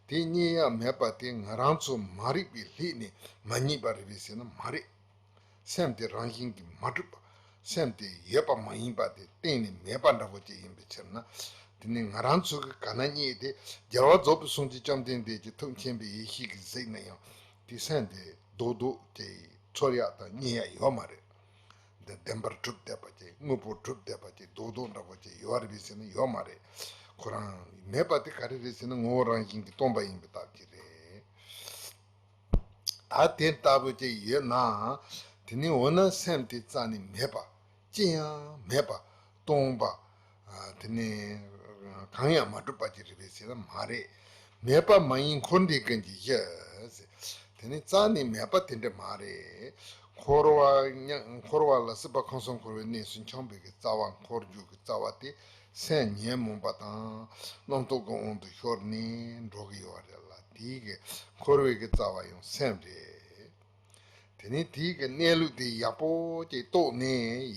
དེ་རྙེད་ཡ་མེད་པ་དེ་ང་རང་ཚོ་མ་རིག་པའི་ལྷད་ནས་མ་རྙེད་པ་རེད་པས་ཟེར་ན་མ་རེད། སེམས་དེ་རང་བཞིན་གྱིས་མ་གྲུབ་པ། སེམས་དེ་ཡོད་པ་མ་ཡིན་པ་དེ་གཏན་ནས་མེད་པ་འདྲ་པོ་ཅིག་ཡིན་པའི་ཕྱིར་ན། དེ་ནི་ང་རང་ཚོ་གི་ག་ན་རྙེད་དེ་རྒྱལ་བ་རྫོགས་པའི་སངས་རྒྱས་བཅོམ་ལྡན་འདས་ཀྱི་ཐུགས་མཁྱེན་པའི་ཡེ་ཤེས་ཀྱིས་གཟིགས་ན་ཡང་དེ་སེམས་དེ་རྡོག་རྡོག་ཅིག་ཚོར་ཡག་དང་རྙེད་ཡག་ཡོད་མ་རེད། འདི་བདེན་པར་གྲུབ་བསྡད་པ་ཅིག་དངོས་པོ་གྲུབ་བསྡད་པ་ཅིག་རྡོག་རྡོག་འདྲ་པོ་ཅིག་ཡོད་རེད་པས་ཟེར་ན་ཡོད་མ་རེད། ཁོ་རང་མེད་པ་དེ་ག་རེ་རེད་ཟེར་ན་ངོ་བོ་རང་བཞིན་གྱིས་སྟོང་པ་ཡིན་པའི་རྟགས་ཀྱིས་རེད། ད་དེ་ལྟ་བུ་ཅིག་ཡོད་ན། དེ་ནི་འོ་ན་སེམས་དེ་རྩ་ནས་མེད་པ། ཅི་ཡང་མེད་པ། སྟོང་པ། ཨ་དེ་ནི་གང་ཡང་མ་གྲུབ་པ་ཅིག་རེད་པས་ཟེར་ན་མ་རེད། མེད་པ་མ་ཡིན་འཁོར་འདས་ཀུན་གྱི་གཞི། དེ་ནི་རྩ་ནས་མེད་པ་དེ་འདྲ་མ་རེད། འཁོར་བ་མྱ་འཁོར་བ་ལ་སྲིད་པ་ཁམས་གསུམ་འཁོར་བའི་གནས་སུ་འཁྱམས་པའི་གི་རྩ་བ་འཁོར་རྒྱུ་གི་རྩ་བ་དེ། སེམས་ཉོན་མོངས་པ་དང་རྣམ་རྟོག་གི་དབང་དུ་ཤོར་ནས་འགྲོ་གི་ཡོད་རེད་ལ། དེའི་གི་འཁོར་བའི་གི་རྩ་བ་ཡང་སེམས་རེད། དེ་ནས་དེའི་གི་གནས་ལུགས་དེ་ཡག་པོ་ཅིག་རྟོགས་ནས་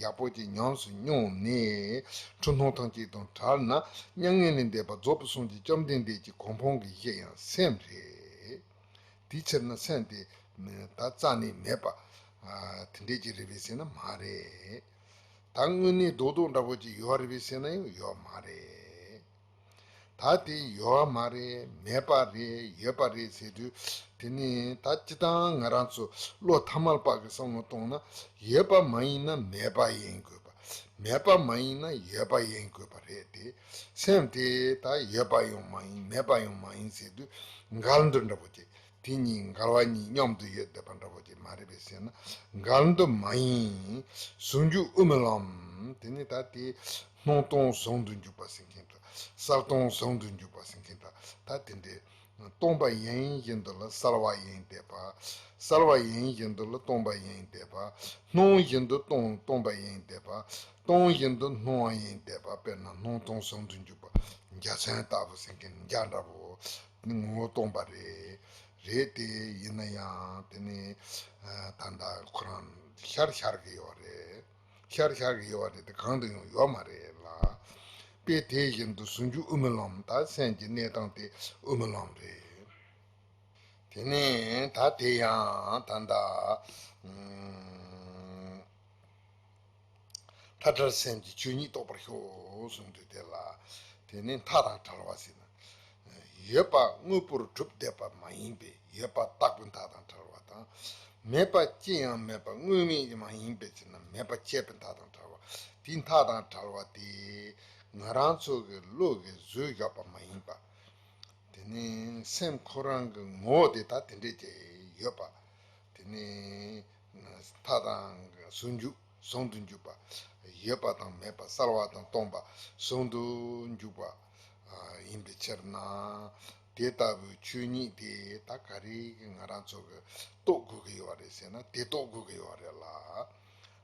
ཡག་པོ་ཅིག་ཉམས་སུ་མྱོང་ནས་འཁྲུལ་སྣང་ཐམས་ཅད་དང་བྲལ་ན་མྱ་ངན་ལས་འདས་པ་རྫོགས་པའི་སངས་རྒྱས་བཅོམ་ལྡན་འདས་ཀྱི་གོ་འཕང་གི་གཞི་ཡང་སེམས་རེད། དེའི་ཕྱིར་ན་སེམས་དེ་ད་རྩ་ནས་མེད་པ་དེ་འདྲས་ཅིག་རེད་པས་ཟེར་ན་མ་རེད། ད་དངོས་གནས་རྡོག་རྡོག་འདྲ་པོ་ཅིག་ཡོད་རེད་པས་ཟེར་ན་ཡང་ཡོད་མ་རེད། ད་དེ་ཡོད་མ་རེད། མེད་པ་རེད། ཡོད་པ་རེད་ཟེར་དུས་དེ་ནི་ད་སྤྱིར་བཏང་ང་རང་ཚོ་བློ་ཐ་མལ་པ་གི་བསམ་བློ་གཏོང་ན་ཡོད་པ་མ་ཡིན་ན་མེད་པ་ཡིན་དགོས་པ། མེད་པ་མ་ཡིན་ན་ཡོད་པ་ཡིན་དགོས་པ་རེད་དེ། སེམས་དེ་ད་ཡོད་པ་ཡང་མ་ཡིན་མེད་པ་ཡང་མ་ཡིན་ཟེར་དུས་འགལ་འདུ་འདྲ་པོ་ཅིག་དེ་གཉིས་འགལ་བ་གཉིས་མཉམ་དུ་ཡོད་བསྡད་པ་འདྲ་པོ་ཅིག་མ་རེད་པས་ཟེར་ན། འགལ་འདུ་མ་ཡིན། ཟུང་འཇུག་དབུ་མའི་ལམ། དེ་ནི་ད་དེ་སྣང་སྟོང་ཟུང་དུ་འཇུག་པ་ཟེར་མཁན་དང་གསལ་སྟོང་ཟུང་དུ་འཇུག་པ་ཟེར་མཁན་དང་ད་དེ་འདྲའི་སྟོང་པ་ཡིན་བཞིན་དུ་ལ་གསལ་བ་ཡིན་བསྡད་པ། གསལ་བ་ཡིན་བཞིན་དུ་ལ་སྟོང་པ་ཡིན་བསྡད་པ། སྣང་བཞིན་དུ་སྟོང་སྟོང་པ་ཡིན་བསྡད་པ། སྟོང་བཞིན་དུ་སྣང་བ་ཡིན་བསྡད་པ། དཔེར་ན་སྣང་སྟོང་ཟུང་དུ་འཇུག་པ། འཇའ་ཚོན་ལྟ་བུ་ཟེར་མཁན་འཇའ་འདྲ་པོ་ནི་ངོ་བོ་སྟོང་པ་རེད། རེད་དེ་ཡིན་ན་ཡང་དེ་ནི་ད་ལྟ་ཁོ་རང་ཤར་ཤར་གི་ཡོད་རེད། ཤར་ཤར་གི་ཡོད་རེད་དེ་གང་དུ་ཡང་ཡོད་མ་རེད་ལ། དཔེ་དེ་བཞིན་དུ་ཟུང་འཇུག་དབུ་མའི་ལམ་ད་སེམས་ཀྱི་གནས་སྟངས་དེ་དབུ་མའི་ལམ་རེད། དེ་ནས་ད་དེ་ཡང་ད་ལྟ་མཐའ་བྲལ་སེམས་ཀྱི་ཆོས་ཉིད་རྟོགས་པར་ཤོག་གསུངས་དུས་དེ་ལ་དེ་ནི་མཐའ་དང་བྲལ་བ་ཟེར་ན། ཡོད་པ་དངོས་པོར་གྲུབ་བསྡད་པ་མ་ཡིན་པའི་ཡོད་པ་རྟག་པའི་མཐའ་དང་བྲལ་བ་དང་། མེད་པ་ཅི་ཡང་མེད་པ་དངོས་མེད་མ་ཡིན་པའི་ཕྱིར་ན་མེད་པ་ཆད་པའི་མཐའ་དང་བྲལ་བ། དེའི་མཐའ་དང་བྲལ་བ་དེ་ང་རང་ཚོ་གི་བློ་གིས་བཟོས་བཞག་པ་མ་ཡིན་པ། དེ་ནས་སེམས་ཁོ་རང་གི་ངོ་བོ་དེ་ད་དེ་འདྲས་ཀྱི་ཡོད་པ། དེ་ནས་མཐའ་དང་ཟུང་འཇུག་ཟུང་དུ་འཇུག་པ། ཡོད་པ་དང་མེད་པ་གསལ་བ་དང་སྟོང་པ་ཟུང་དུ་འཇུག་པ། ཡིན་པའི་ཕྱིར་ན། དེ་ལྟ་བུའི་ཆོས་ཉིད་དེ་ད་ག་རེ་གི་ང་རང་ཚོ་གི་རྟོགས་དགོས་ཀྱི་ཡོད་རེད་ཟེར་ན། དེ་རྟོགས་དགོས་ཀྱི་ཡོད་རེད་ལ།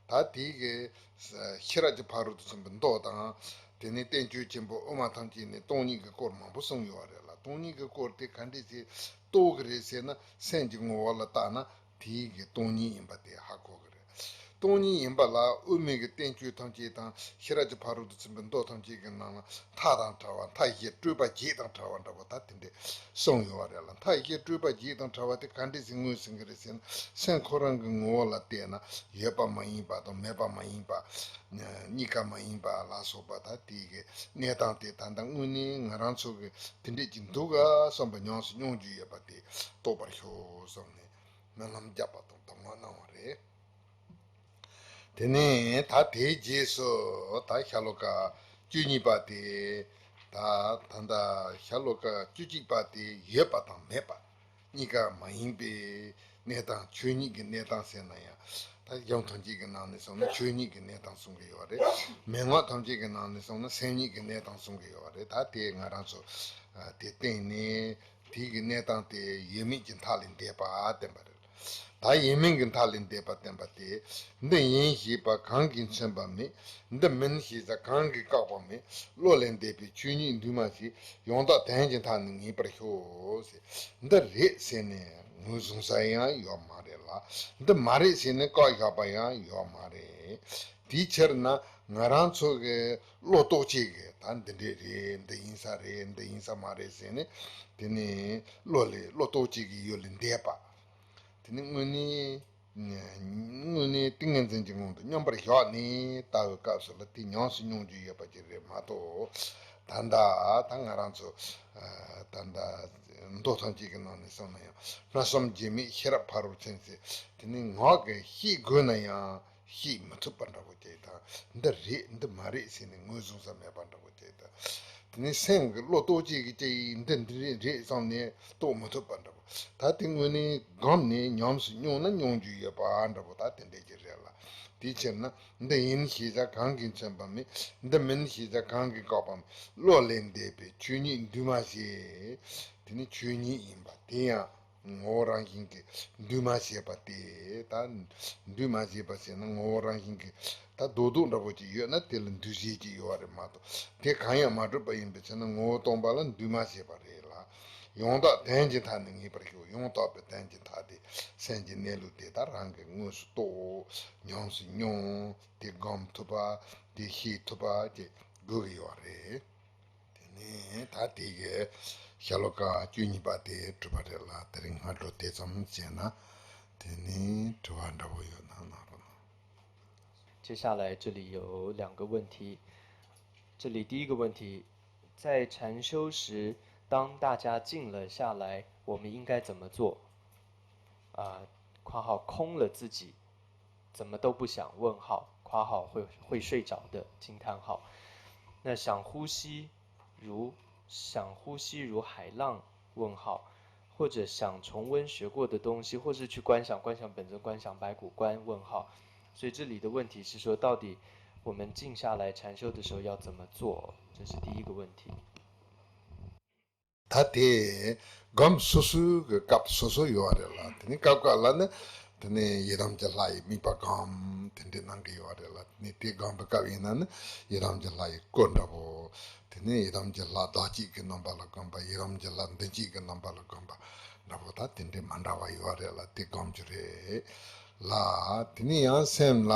ད་དེ་གི་ཤེས་རབ་ཀྱི་ཕ་རོལ་ཏུ་ཕྱིན་པའི་མདོ་དང་། དེ་ནས་བསྟན་བཅོས་ཆེན་པོ་དབུ་མ་ཐམས་ཅད་ནས་སྟོང་ཉིད་ཀྱི་སྐོར་མང་པོ་གསུངས་ཡོད་རེད་ལ། སྟོང་ཉིད་ཀྱི་སྐོར་དེ་ག་འདྲས་ཞིག་རྟོགས་ཀྱི་རེད་ཟེར་ན། སེམས་ཀྱི་ངོ་བོ་ལ་བལྟས་ན་དེ་གི་སྟོང་ཉིད་ཡིན་པ་དེ་ཧ་གོ་གི་རེད། སྟོང་ཉིད་ཡིན་པ་ལ་དབུ་མའི་གི་བསྟན་བཅོས་ཐམས་ཅད་དང་ཤེས་རབ་ཀྱི་ཕ་རོལ་ཏུ་ཕྱིན་པའི་མདོ་ཐམས་ཅད་ཀྱི་ནང་ལ་མཐའ་དང་བྲལ་བ། མཐའ་བཞི་སྤྲོས་པ་བརྒྱད་དང་བྲལ་བ་འདྲ་པོ་ད་དེ་འདྲས་གསུངས་ཡོད་པ་རེད་ལ། མཐའ་བཞི་སྤྲོས་པ་བརྒྱད་དང་བྲལ་བ་དེ་ག་འདྲས་ཞིག་ངོས་ཟིན་གྱི་རེད་ཟེར་ན། སེམས་ཁོ་རང་གི་ངོ་བོ་ལ་བལྟས་ན་ཡོད་པ་མ་ཡིན་པ་དང་མེད་པ་མ་ཡིན་པ། གཉིས་ཀ་མ་ཡིན་པ་ལ་སོགས་པ། ད་དེ་གི་གནས་སྟངས་དེ་ད་ལྟ་དངོས་གནས་ང་རང་ཚོ་གི་དེ་འདྲས་ཀྱི་འདུག་ག་བསམ་པ་ཉམས་སུ་མྱོང་རྒྱུ་ཡོད་པ་དེ་རྟོགས་པར་ཤོག་བསམ་ནས་སྨོན་ལམ་བརྒྱབ་པ་དང་གདམས་ངག་གནང་བ་རེད། དེ་ནས་ད་དེའི་རྗེས་སུ་ད་ཤྭ་ལོ་ཀ་བཅུ་གཉིས་པ་དེ། ད་ད་ལྟ་ཤྭ་ལོ་ཀ་བཅུ་གཅིག་པ་དེ་ཡོད་པ་དང་མེད་པ་གཉིས་ཀ་མ་ཡིན་པའི་གནས་སྟངས། ཆོས་ཉིད་ཀྱི་གནས་སྟངས་ཟེར་ན་ཡང་། ད་སྒོམ་ཐམས་ཅད་ཀྱི་ནང་ནས་སོང་ན་ཆོས་ཉིད་ཀྱི་གནས་སྟངས་གསུང་གི་ཡོད་རེད། མན་ངག་ཐམས་ཅད་ཀྱི་ནང་ནས་སོང་ན་སེམས་ཉིད་ཀྱི་གནས་སྟངས་གསུང་གི་ཡོད་རེད། ད་དེ་ང་རང་ཚོ་དེ་སྟེང་ནས་དེ་གི་གནས་སྟངས་དེ་ཡོད་མེད་ཀྱི་མཐའ་ལས་འདས་པ་བསྟན་པ་རེད། ད་ཡོད་མེད་ཀྱི་མཐའ་ལས་འདས་པ་བསྟན་པ་སྟེ། འདི་ཡིན་ཞེས་པ་གང་གིས་མཚོན་པ་མེད། འདི་མིན་ཞེས་པ་གང་གིས་བཀག་པ་མེད། བློ་ལས་འདས་པའི་ཆོས་ཉིད་འདུས་མ་བྱས། ཡང་དག་དོན་གྱི་མཐའ་ནི་ངེས་པར་ཤོག་ཟེར། འདི་རེད་ཟེར་ནས་ངོས་བཟུང་ས་ཡང་ཡོད་མ་རེད་ལ། འདི་མ་རེད་ཟེར་ནས་བཀག་བཞག་པ་ཡང་ཡོད་མ་རེད། དེའི་ཕྱིར་ན་ང་རང་ཚོ་གི་བློ་རྟོག་བཅས་ཀྱིས་ད་འདི་འདྲས་རེད། འདི་ཡིན་ས་རེད། འདི་ཡིན་ས་མ་རེད་ཟེར་ནས། དེ་ནས་བློ་ལས་བློ་རྟོག་བཅས་ཀྱི་ཡུལ་ལས་འདས་པ། དེ་ནི་དངོས་གནས། དངོས་གནས་ཏིང་ངེ་འཛིན་གྱི་ངང་དུ་མཉམ་པར་བཞག་ནས་ལྟ་བའི་སྐབས་སུ་ལ་དེ་ཉམས་སུ་མྱོང་རྒྱུ་ཡོད་པ་ཅིག་རེད་མ་གཏོགས། ད་ལྟ་ད་ང་རང་ཚོ་ད་ལྟ་མདོ་ཐམས་ཅད་ཀྱི་ནང་ནས་སོང་ན་ཡང་སྨྲ་བསམ་བརྗོད་མེད་ཤེས་རབ་ཕ་རོལ་ཕྱིན་ཟེར། དེ་ནི་ངག་གིས་བཤད་དགོས་ན་ཡང་བཤད་མི་ཐུབ་པ་འདྲ་པོ་ཅིག་དང་། འདི་རེད་འདི་མ་རེད་ཟེར་ནས་ངོས་བཟུང་ས་མེད་པ་འདྲ་པོ་ཅིག་དང་། དེ་ནས་སེམས་ཀྱི་བློ་རྟོག་བཅས་ཀྱིས་ཅིག་འདི་འདི་རེད་རེད་བསམ་ནས་རྟོགས་མི་ཐུབ་པ་འདྲ་པོ། ད་དེ་དངོས་གནས་སྒོམ་ནས་ཉམས་སུ་མྱོང་ན་མྱོང་རྒྱུ་ཡོད་པ་འདྲ་པོ་ད་དེ་འདྲས་ཀྱི་རེད་ལ། དེའི་ཕྱིར་ན་འདི་ཡིན་ཞེས་བྱ་གང་གིས་མཚོན་པ་མེད། འདི་མིན་ཞེས་བྱ་གང་གིས་བཀག་པ་མེད། བློ་ལས་འདས་པའི་ཆོས་ཉིད་འདུས་མ་བྱས། དེ་ནི་ཆོས་ཉིད་ཡིན་པ་དེ་ཡང་ངོ་བོ་རང་བཞིན་གྱིས་འདུས་མ་བྱས་པ་སྟེ། ད་འདུས་མ་བྱས་པ་ཟེར་ན་ངོ་བོ་རང་བཞིན་གྱིས་ད་རྡོག་རྡོག་འདྲ་པོ་ཅིག་ཡོད་ན་དེ་ལ་འདུས་བྱས་ཅིག་ཡོད་པ་རེད་མ་གཏོགས། དེ་གང་ཡང་མ་གྲུབ་པ་ཡིན་པའི་ཕྱིར་ན་ངོ་བོ་སྟོང་པ་ལ་འདུས་མ་བྱས་པ་རེད་ལ། ཡང་དག་དོན་གྱི་མཐའ་ནི་ངེས་པར་ཤོག། ཡང་དག་པའི་དོན་གྱི་མཐའ་དེ་སེམས་ཀྱི་གནས་ལུགས་དེ་དག་རང་གིས་དངོས་སུ་རྟོགས། ཉམས་སུ་མྱོང་། དེ་སྒོམ་ཐུབ་པ། དེ་ཤེས་ཐུབ་པ་ཅིག་དགོས་ཀྱི་ཡོད་རེད། དེ་ནས་ད་དེ་གི་ཤྭ་ལོ་ཀ་བཅུ་གཉིས་པ་དེ་གྲུབ་པ་རེད་ལ། དེ་རིང་སྔ་དྲོ་དེ་ཙམ་བྱས་ན། དེ་ནས་དྲི་བ་འདྲ་པོ་ཡོད་ན་གནང་རོགས་གནང་། 接下来这里有两个问题，这里第一个问题，在禅修时，当大家静了下来，我们应该怎么做？啊，括号空了自己，怎么都不想？问号括号会会睡着的惊叹号。那想呼吸如想呼吸如海浪？问号，或者想重温学过的东西，或是去观想观想本尊、观想白骨观？问号。所以这里的问题是说，到底我们静下来禅修的时候要怎么做？这是第一个问题。 ད་དེ་སྒོམ་སོ་སོའི་གི་སྐབས་སོ་སོ་ཡོད་རེད་ལ། དེ་ནི་སྐབས་སྐབས་ལ་ནི་དེ་ནི་ཡི་དམ་གྱི་ལྷ་ཡི་དམིགས་པ་སྒོམ་དེ་འདྲས་གནང་གི་ཡོད་རེད་ལ། དེ་ནི་དེ་སྒོམ་པའི་སྐབས་ཡིན་ན་ནི་ཡི་དམ་གྱི་ལྷ་ཡི་སྐུ་འདྲ་པོ། དེ་ནི་ཡི་དམ་གྱི་ལྷ་བདག་བསྐྱེད་ཀྱི་རྣམ་པ་ལ་སྒོམ་པ། ཡི་དམ་གྱི་ལྷ་མདུན་བསྐྱེད་ཀྱི་རྣམ་པ་ལ་སྒོམ་པ་འདྲ་པོ་ད་དེ་འདྲས་མ་འདྲ་བ་ཡོད་རེད་ལ། དེ་སྒོམ་རྒྱུ་རེད། ལ། དེ་ནས་ཡང་སེམས་ལ་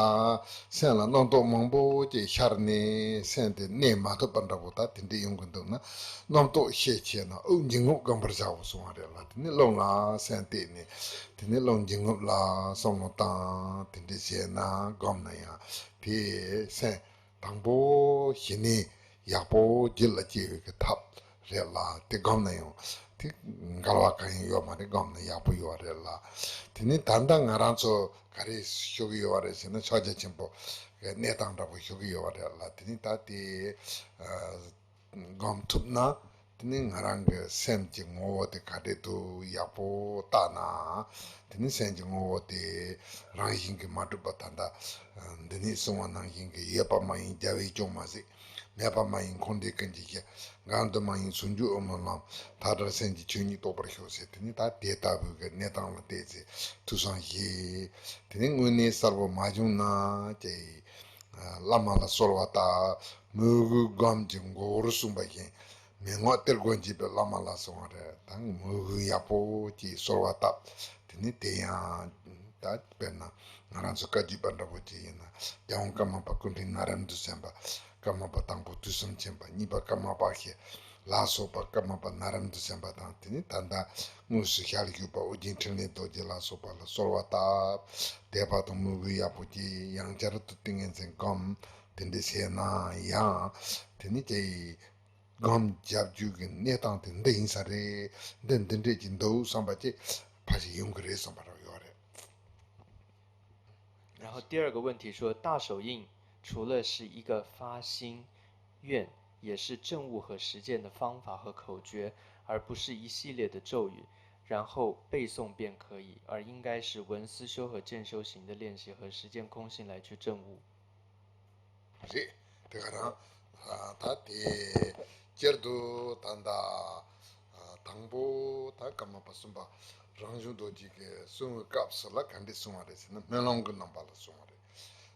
སེམས་ལ་རྣམ་རྟོག་མང་པོ་ཅིག་ཤར་ནས་སེམས་དེ་གནས་མ་ཐུབ་པ་འདྲ་པོ་ད་དེ་འདྲས་ཡོང་གི་འདུག་ན། རྣམ་རྟོག་ཤས་ཆེ་ན་དབུགས་འབྱིན་རྔུབ་སྒོམ་པར་བྱའོ་གསུང་བ་རེད་ལ། དེ་ནས་རླུང་ལ་སེམས་གཏད་ནས་དེ་ནས་རླུང་འབྱིན་རྔུབ་ལ་བསམ་བློ་བཏང་། དེ་འདྲས་བྱས་ན་སྒོམ་ན་ཡང་དེ་སེམས་དང་པོ་ཞི་གནས་ཡག་པོ་རྒྱུད་ལ་སྐྱེ་བའི་གི་ཐབས་རེད་ལ། དེ་སྒོམ་ན་ཡང་དེ་འགལ་བ་གང་ཡང་ཡོད་མ་རེད། སྒོམ་ན་ཡག་པོ་ཡོད་རེད་ལ། དེ་ནི་ད་ལྟ་ང་རང་ཚོ་ག་རེ་ཞུ་གི་ཡོད་རེད་ཟེར་ན། ཕྱག་རྒྱ་ཆེན་པོ་གི་གནས་སྟངས་འདྲ་པོ་ཞུ་གི་ཡོད་རེད་ལ། དེ་ནི་ད་དེ་སྒོམ་ཐུབ་ན་དེ་ནི་ང་རང་གི་སེམས་ཀྱི་ངོ་བོ་དེ་ག་འདྲས་འདུག་ཡག་པོ་བལྟས་ན། དེ་ནི་སེམས་ཀྱི་ངོ་བོ་དེ་རང་བཞིན་གྱིས་མ་གྲུབ་པ་ད་ལྟ་འདི་ནས་གསུངས་པ་ནང་བཞིན་གྱི་ཡོད་པ་མ་ཡིན། རྒྱལ་བས་ཀྱང་མ་གཟིགས། ནད་པ་མ་ཡིན་འཁོར་འདས་ཀུན་གྱི་གཞི། འགལ་འདུ་མ་ཡིན་ཟུང་འཇུག་འོག་མིན་ལམ། མཐའ་བྲལ་སེམས་ཀྱི་ཆོས་ཉིད་རྟོགས་པར་ཤོག་ཟེར། དེ་ནི་ད་དེ་ལྟ་བུའི་གི་གནས་སྟངས་ལ་བལྟས་ཚེ་ཐོས་བསམ་བཞེས། དེ་ནི་དངོས་གནས་གསལ་པོ་མ་བྱུང་ན་ཀྱེ། བླ་མ་ལ་གསོལ་བ་བཏབ། མོས་གུས་སྒོམ་གྱི་མགོ་བོར་གསུངས་པ་བཞིན། མན་ངག་གཏེར་སྒོ་འབྱེད་པའི་བླ་མ་ལ་གསུངས་པ་རེད། ད་མོས་གུས་ཡག་པོ་ཅིག་གསོལ་བ་བཏབ། དེ་ནི་དེ་ཡང་ད་དཔེར་ན་ང་རང་ཚོ་བཀའ་བརྒྱུད་པ་འདྲ་པོ་ཅིག་ཡིན་ན། རྒྱལ་དབང་ཀརྨ་པ་སྐུ་ཕྲེང་ན་རེ་མུ་ཏྲ་སེམས་དཔའ། ཀརྨ་པ་དང་པོ་དུས་གསུམ་མཁྱེན་པ། གཉིས་པ་ཀརྨ་པ་ཞེས་ལ་སོགས་པ། ཀརྨ་པ་ན་རེ་མུ་ཏྲ་སེམས་དཔའ་དང་། དེ་ནི་ད་ལྟ་དངོས་སུ་ཞལ་བཞུགས་པ་ཨོ་རྒྱན་འཕྲིན་ལས་རྡོ་རྗེ་ལ་སོགས་པ་ལ་གསོལ་བ་བཏབ། དད་པ་དང་མོས་གུས་ཡག་པོ་ཅིག་ཡང་བསྐྱར་དུ་ཏིང་ངེ་འཛིན་སྒོམ། དེ་འདྲ་བྱས་ན་ཡང་དེ་ནི་ཀྱེ། སྒོམ་རྒྱབ་རྒྱུ་གི་གནས་སྟངས་དེ་འདི་ཡིན་ས་རེད། འདི་འདི་འདྲས་ཀྱི་འདུག་བསམ་པ་ཅིག་ཕལ་ཆེར་ཡོང་གི་རེད་བསམ་པ་རང་ཡོད་རེད། 然后第二个问题说，大手印除了是一个发心愿，也是证悟和实践的方法和口诀，而不是一系列的咒语，然后背诵便可以，而应该是闻思修和渐修行的练习和实践空性来去证悟。 རེད། དེ་ག་རང་ད་དེ་སྤྱིར་དུ་ད་ལྟ་དང་པོ་ད་ཀརྨ་པ་གསུམ་པ་རང་བྱུང་རྡོ་རྗེ་གིས་གསུང་བའི་སྐབས་སུ་ལ་ག་འདྲས་གསུང་བ་རེད་ཟེར་ན། སྨོན་ལམ་གྱི་རྣམ་པ་ལ་གསུང་བ་རེད།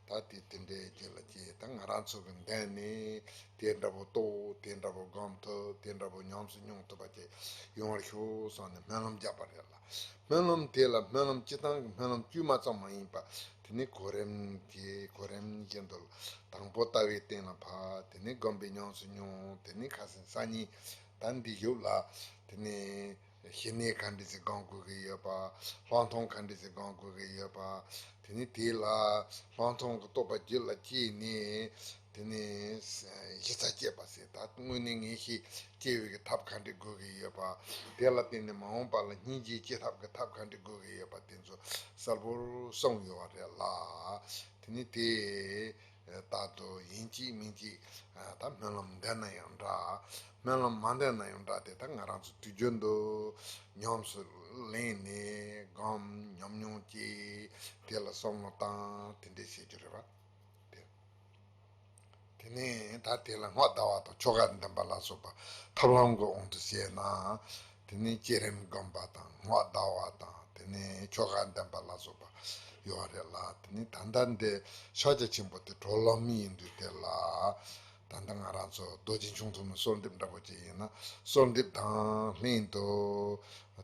ད་དེ་དེ་འདྲའི་རྒྱུད་ལ་སྐྱེས། ད་ང་རང་ཚོ་གི་མདུན་ནས་དེ་འདྲ་པོ་རྟོགས། དེ་འདྲ་པོ་སྒོམ་ཐུབ། དེ་འདྲ་པོ་ཉམས་སུ་མྱོང་ཐུབ་པ་ཅིག་ཡོང་བར་ཤོག་བསམ་ནས་སྨོན་ལམ་བརྒྱབ་པ་རེད་ལ། སྨོན་ལམ་དེ་ལ་སྨོན་ལམ་སྤྱི་བཏང་གི་སྨོན་ལམ་དཀྱུས་མ་ཙམ་མ་ཡིན་པ། དེ་ནས་གོ་རིམ་གྱིས་གོ་རིམ་བཞིན་དུ་དང་པོ་ལྟ་བའི་སྟེང་ལ་ཕར། དེ་ནས་སྒོམ་པའི་ཉམས་སུ་མྱོང་། དེ་ནས་ཁ་སང་སང་ཉིན་ད་འདི་ཡོད་ལ། དེ་ནས་ཞི་གནས་ག་འདྲས་ཞིག་སྒོམ་དགོས་ཀྱི་ཡོད་པ། ལྷག་མཐོང་ག་འདྲས་ཞིག་སྒོམ་དགོས་ཀྱི་ཡོད་པ། དེ་ནས་དེ་ལ་ལྷག་མཐོང་གི་རྟོགས་པ་རྒྱུད་ལ་སྐྱེས་ནས། དེ་ནས་གཞི་རྩ་བསྐྱེད་པ་ཟེར། ད་དངོས་གནས་ངེས་ཤེས་སྐྱེ་བའི་གི་ཐབས་ག་འདྲས་དགོས་ཀྱི་ཡོད་པ། དེ་ལ་བརྟེན་ནས་མ་འོངས་པ་ལ་སྙིང་རྗེ་སྐྱེ་ཐབས་ཀྱི་ཐབས་ག་འདྲས་དགོས་ཀྱི་ཡོད་པ། དེ་ཚོ་གསལ་པོར་གསུངས་ཡོད་པ་རེད་ལ། དེ་ནས་དེ་ལྟར་དུ་ཡིན་གཅིག་མིན་གཅིག་ད་སྨོན་ལམ་འདོན་ན་ཡང་འདྲ། སྨོན་ལམ་མ་འདོན་ན་ཡང་འདྲ། དེ་ད་ང་རང་ཚོ་དུས་རྒྱུན་དུ་ཉམས་སུ་ལེན་ནས་སྒོམ། ཉམས་མྱོང་སྐྱེས། དེ་ལ་བསམ་བློ་བཏང་། དེ་འདྲས་བྱེད་རྒྱུ་རེད་པ། དེ་དེ་ནས་ད་དེ་ལ་སྔགས་བཟླ་བ་དང་ཆོ་ག་འདོན་པ་ལ་སོགས་པ་ཐབས་ལམ་གྱི་དབང་དུ་བྱས་ན། དེ་ནས་བསྐྱེད་རིམ་སྒོམ་པ་དང་སྔགས་བཟླ་བ་དང་། དེ་ནས་ཆོ་ག་འདོན་པ་ལ་སོགས་པ་ཡོད་རེད་ལ། དེ་ནས་ད་ལྟ་འདི་ཕྱག་རྒྱ་ཆེན་པོ་དེ་གྲོལ་ལམ་ཡིན་དུས། དེ་ལ་ད་ལྟ་ང་རང་ཚོ་རྡོ་རྗེ་འཆང་ཐུབ་པའི་གསོལ་འདེབས་འདྲ་པོ་ཅིག་ཡིན་ན། གསོལ་འདེབས་དང་ལྷན་དུ།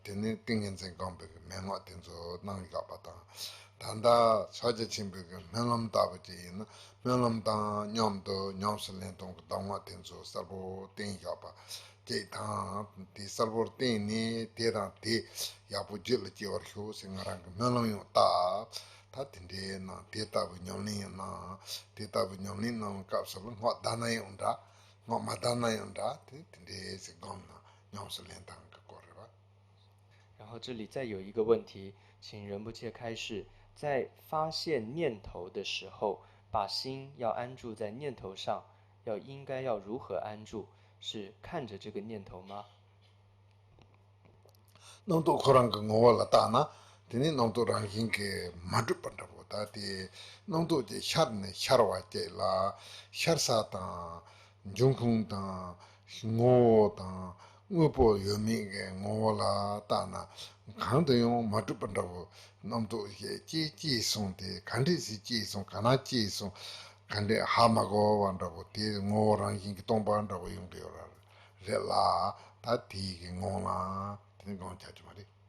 དེ་ནས་ཏིང་ངེ་འཛིན་སྒོམ་པའི་གི་མན་ངག་དེ་ཚོ་གནང་བཞག་པ་དང་། ད་ལྟ་ཕྱག་རྒྱ་ཆེན་པོའི་གི་སྨོན་ལམ་ལྟ་བུ་ཅིག་ཡིན་ན། སྨོན་ལམ་དང་མཉམ་དུ་ཉམས་སུ་ལེན་སྟངས་ཀྱི་གདམས་ངག་དེ་ཚོ་གསལ་པོ་བསྟན་བཞག་པ་ཅིག་དང་། དེ་གསལ་པོར་བསྟན་ནས་དེ་དང་དེ་ཡག་པོ་རྒྱུད་ལ་སྐྱེ་བར་ཤོག་ཟེར་ང་རང་གི་སྨོན་ལམ་ཡང་བཏབ། ད་དེ་འདྲའི་ནང་དེ་ལྟ་བུའི་ཉམས་ལེན་ཡང་གནང་། དེ་ལྟ་བུའི་ཉམས་ལེན་གནང་བའི་སྐབས་སུ་ལ་སྔགས་བཟླས་ན་ཡང་འདྲ། སྔགས་མ་བཟླས་ན་ཡང་འདྲ། དེ་དེ་འདྲའི་ཟེར་སྒོམ་ན་ཉམས་སུ་ལེན་སྟངས་ཀྱི་སྐོར་རེད་པ། 然后这里再有一个问题，请仁波切开示，在发现念头的时候，把心要安住在念头上，要应该要如何安住？是看着这个念头吗？ རྣམ་རྟོག་ཁོ་རང་གི་ངོ་བོ་ལ་བལྟས་ན། དེ་ནི་རྣམ་རྟོག་རང་བཞིན་གྱིས་མ་གྲུབ་པ་འདྲ་པོ། ད་དེ་རྣམ་རྟོག་དེ་ཤར་ནས་ཤར་བ་བཅས་ལ། ཤར་ས་དང་། འབྱུང་ཁུངས་དང་། ངོ་བོ་དང་། དངོས་པོ་ཡོད་མེད་ཀྱི་ངོ་བོ་ལ་བལྟས་ན། གང་དུ་ཡང་མ་གྲུབ་པ་འདྲ་པོ། རྣམ་རྟོག་ཞིག་སྐྱེས་སྐྱེས་སོང་། དེ་ག་འདྲས་སེ་སྐྱེས་སོང་། ག་ན་སྐྱེས་སོང་། ག་འདྲས་ཧ་མ་གོ་བ་འདྲ་པོ། དེ་ངོ་བོ་རང་བཞིན་གྱིས་སྟོང་པ་འདྲ་པོ་ཡོང་གི་ཡོད་རེད་ལ། ད་དེའི་གི་ངང་ལ་དེ་ནི་སྒོམ་བྱ་རྒྱུ་མ་རེད།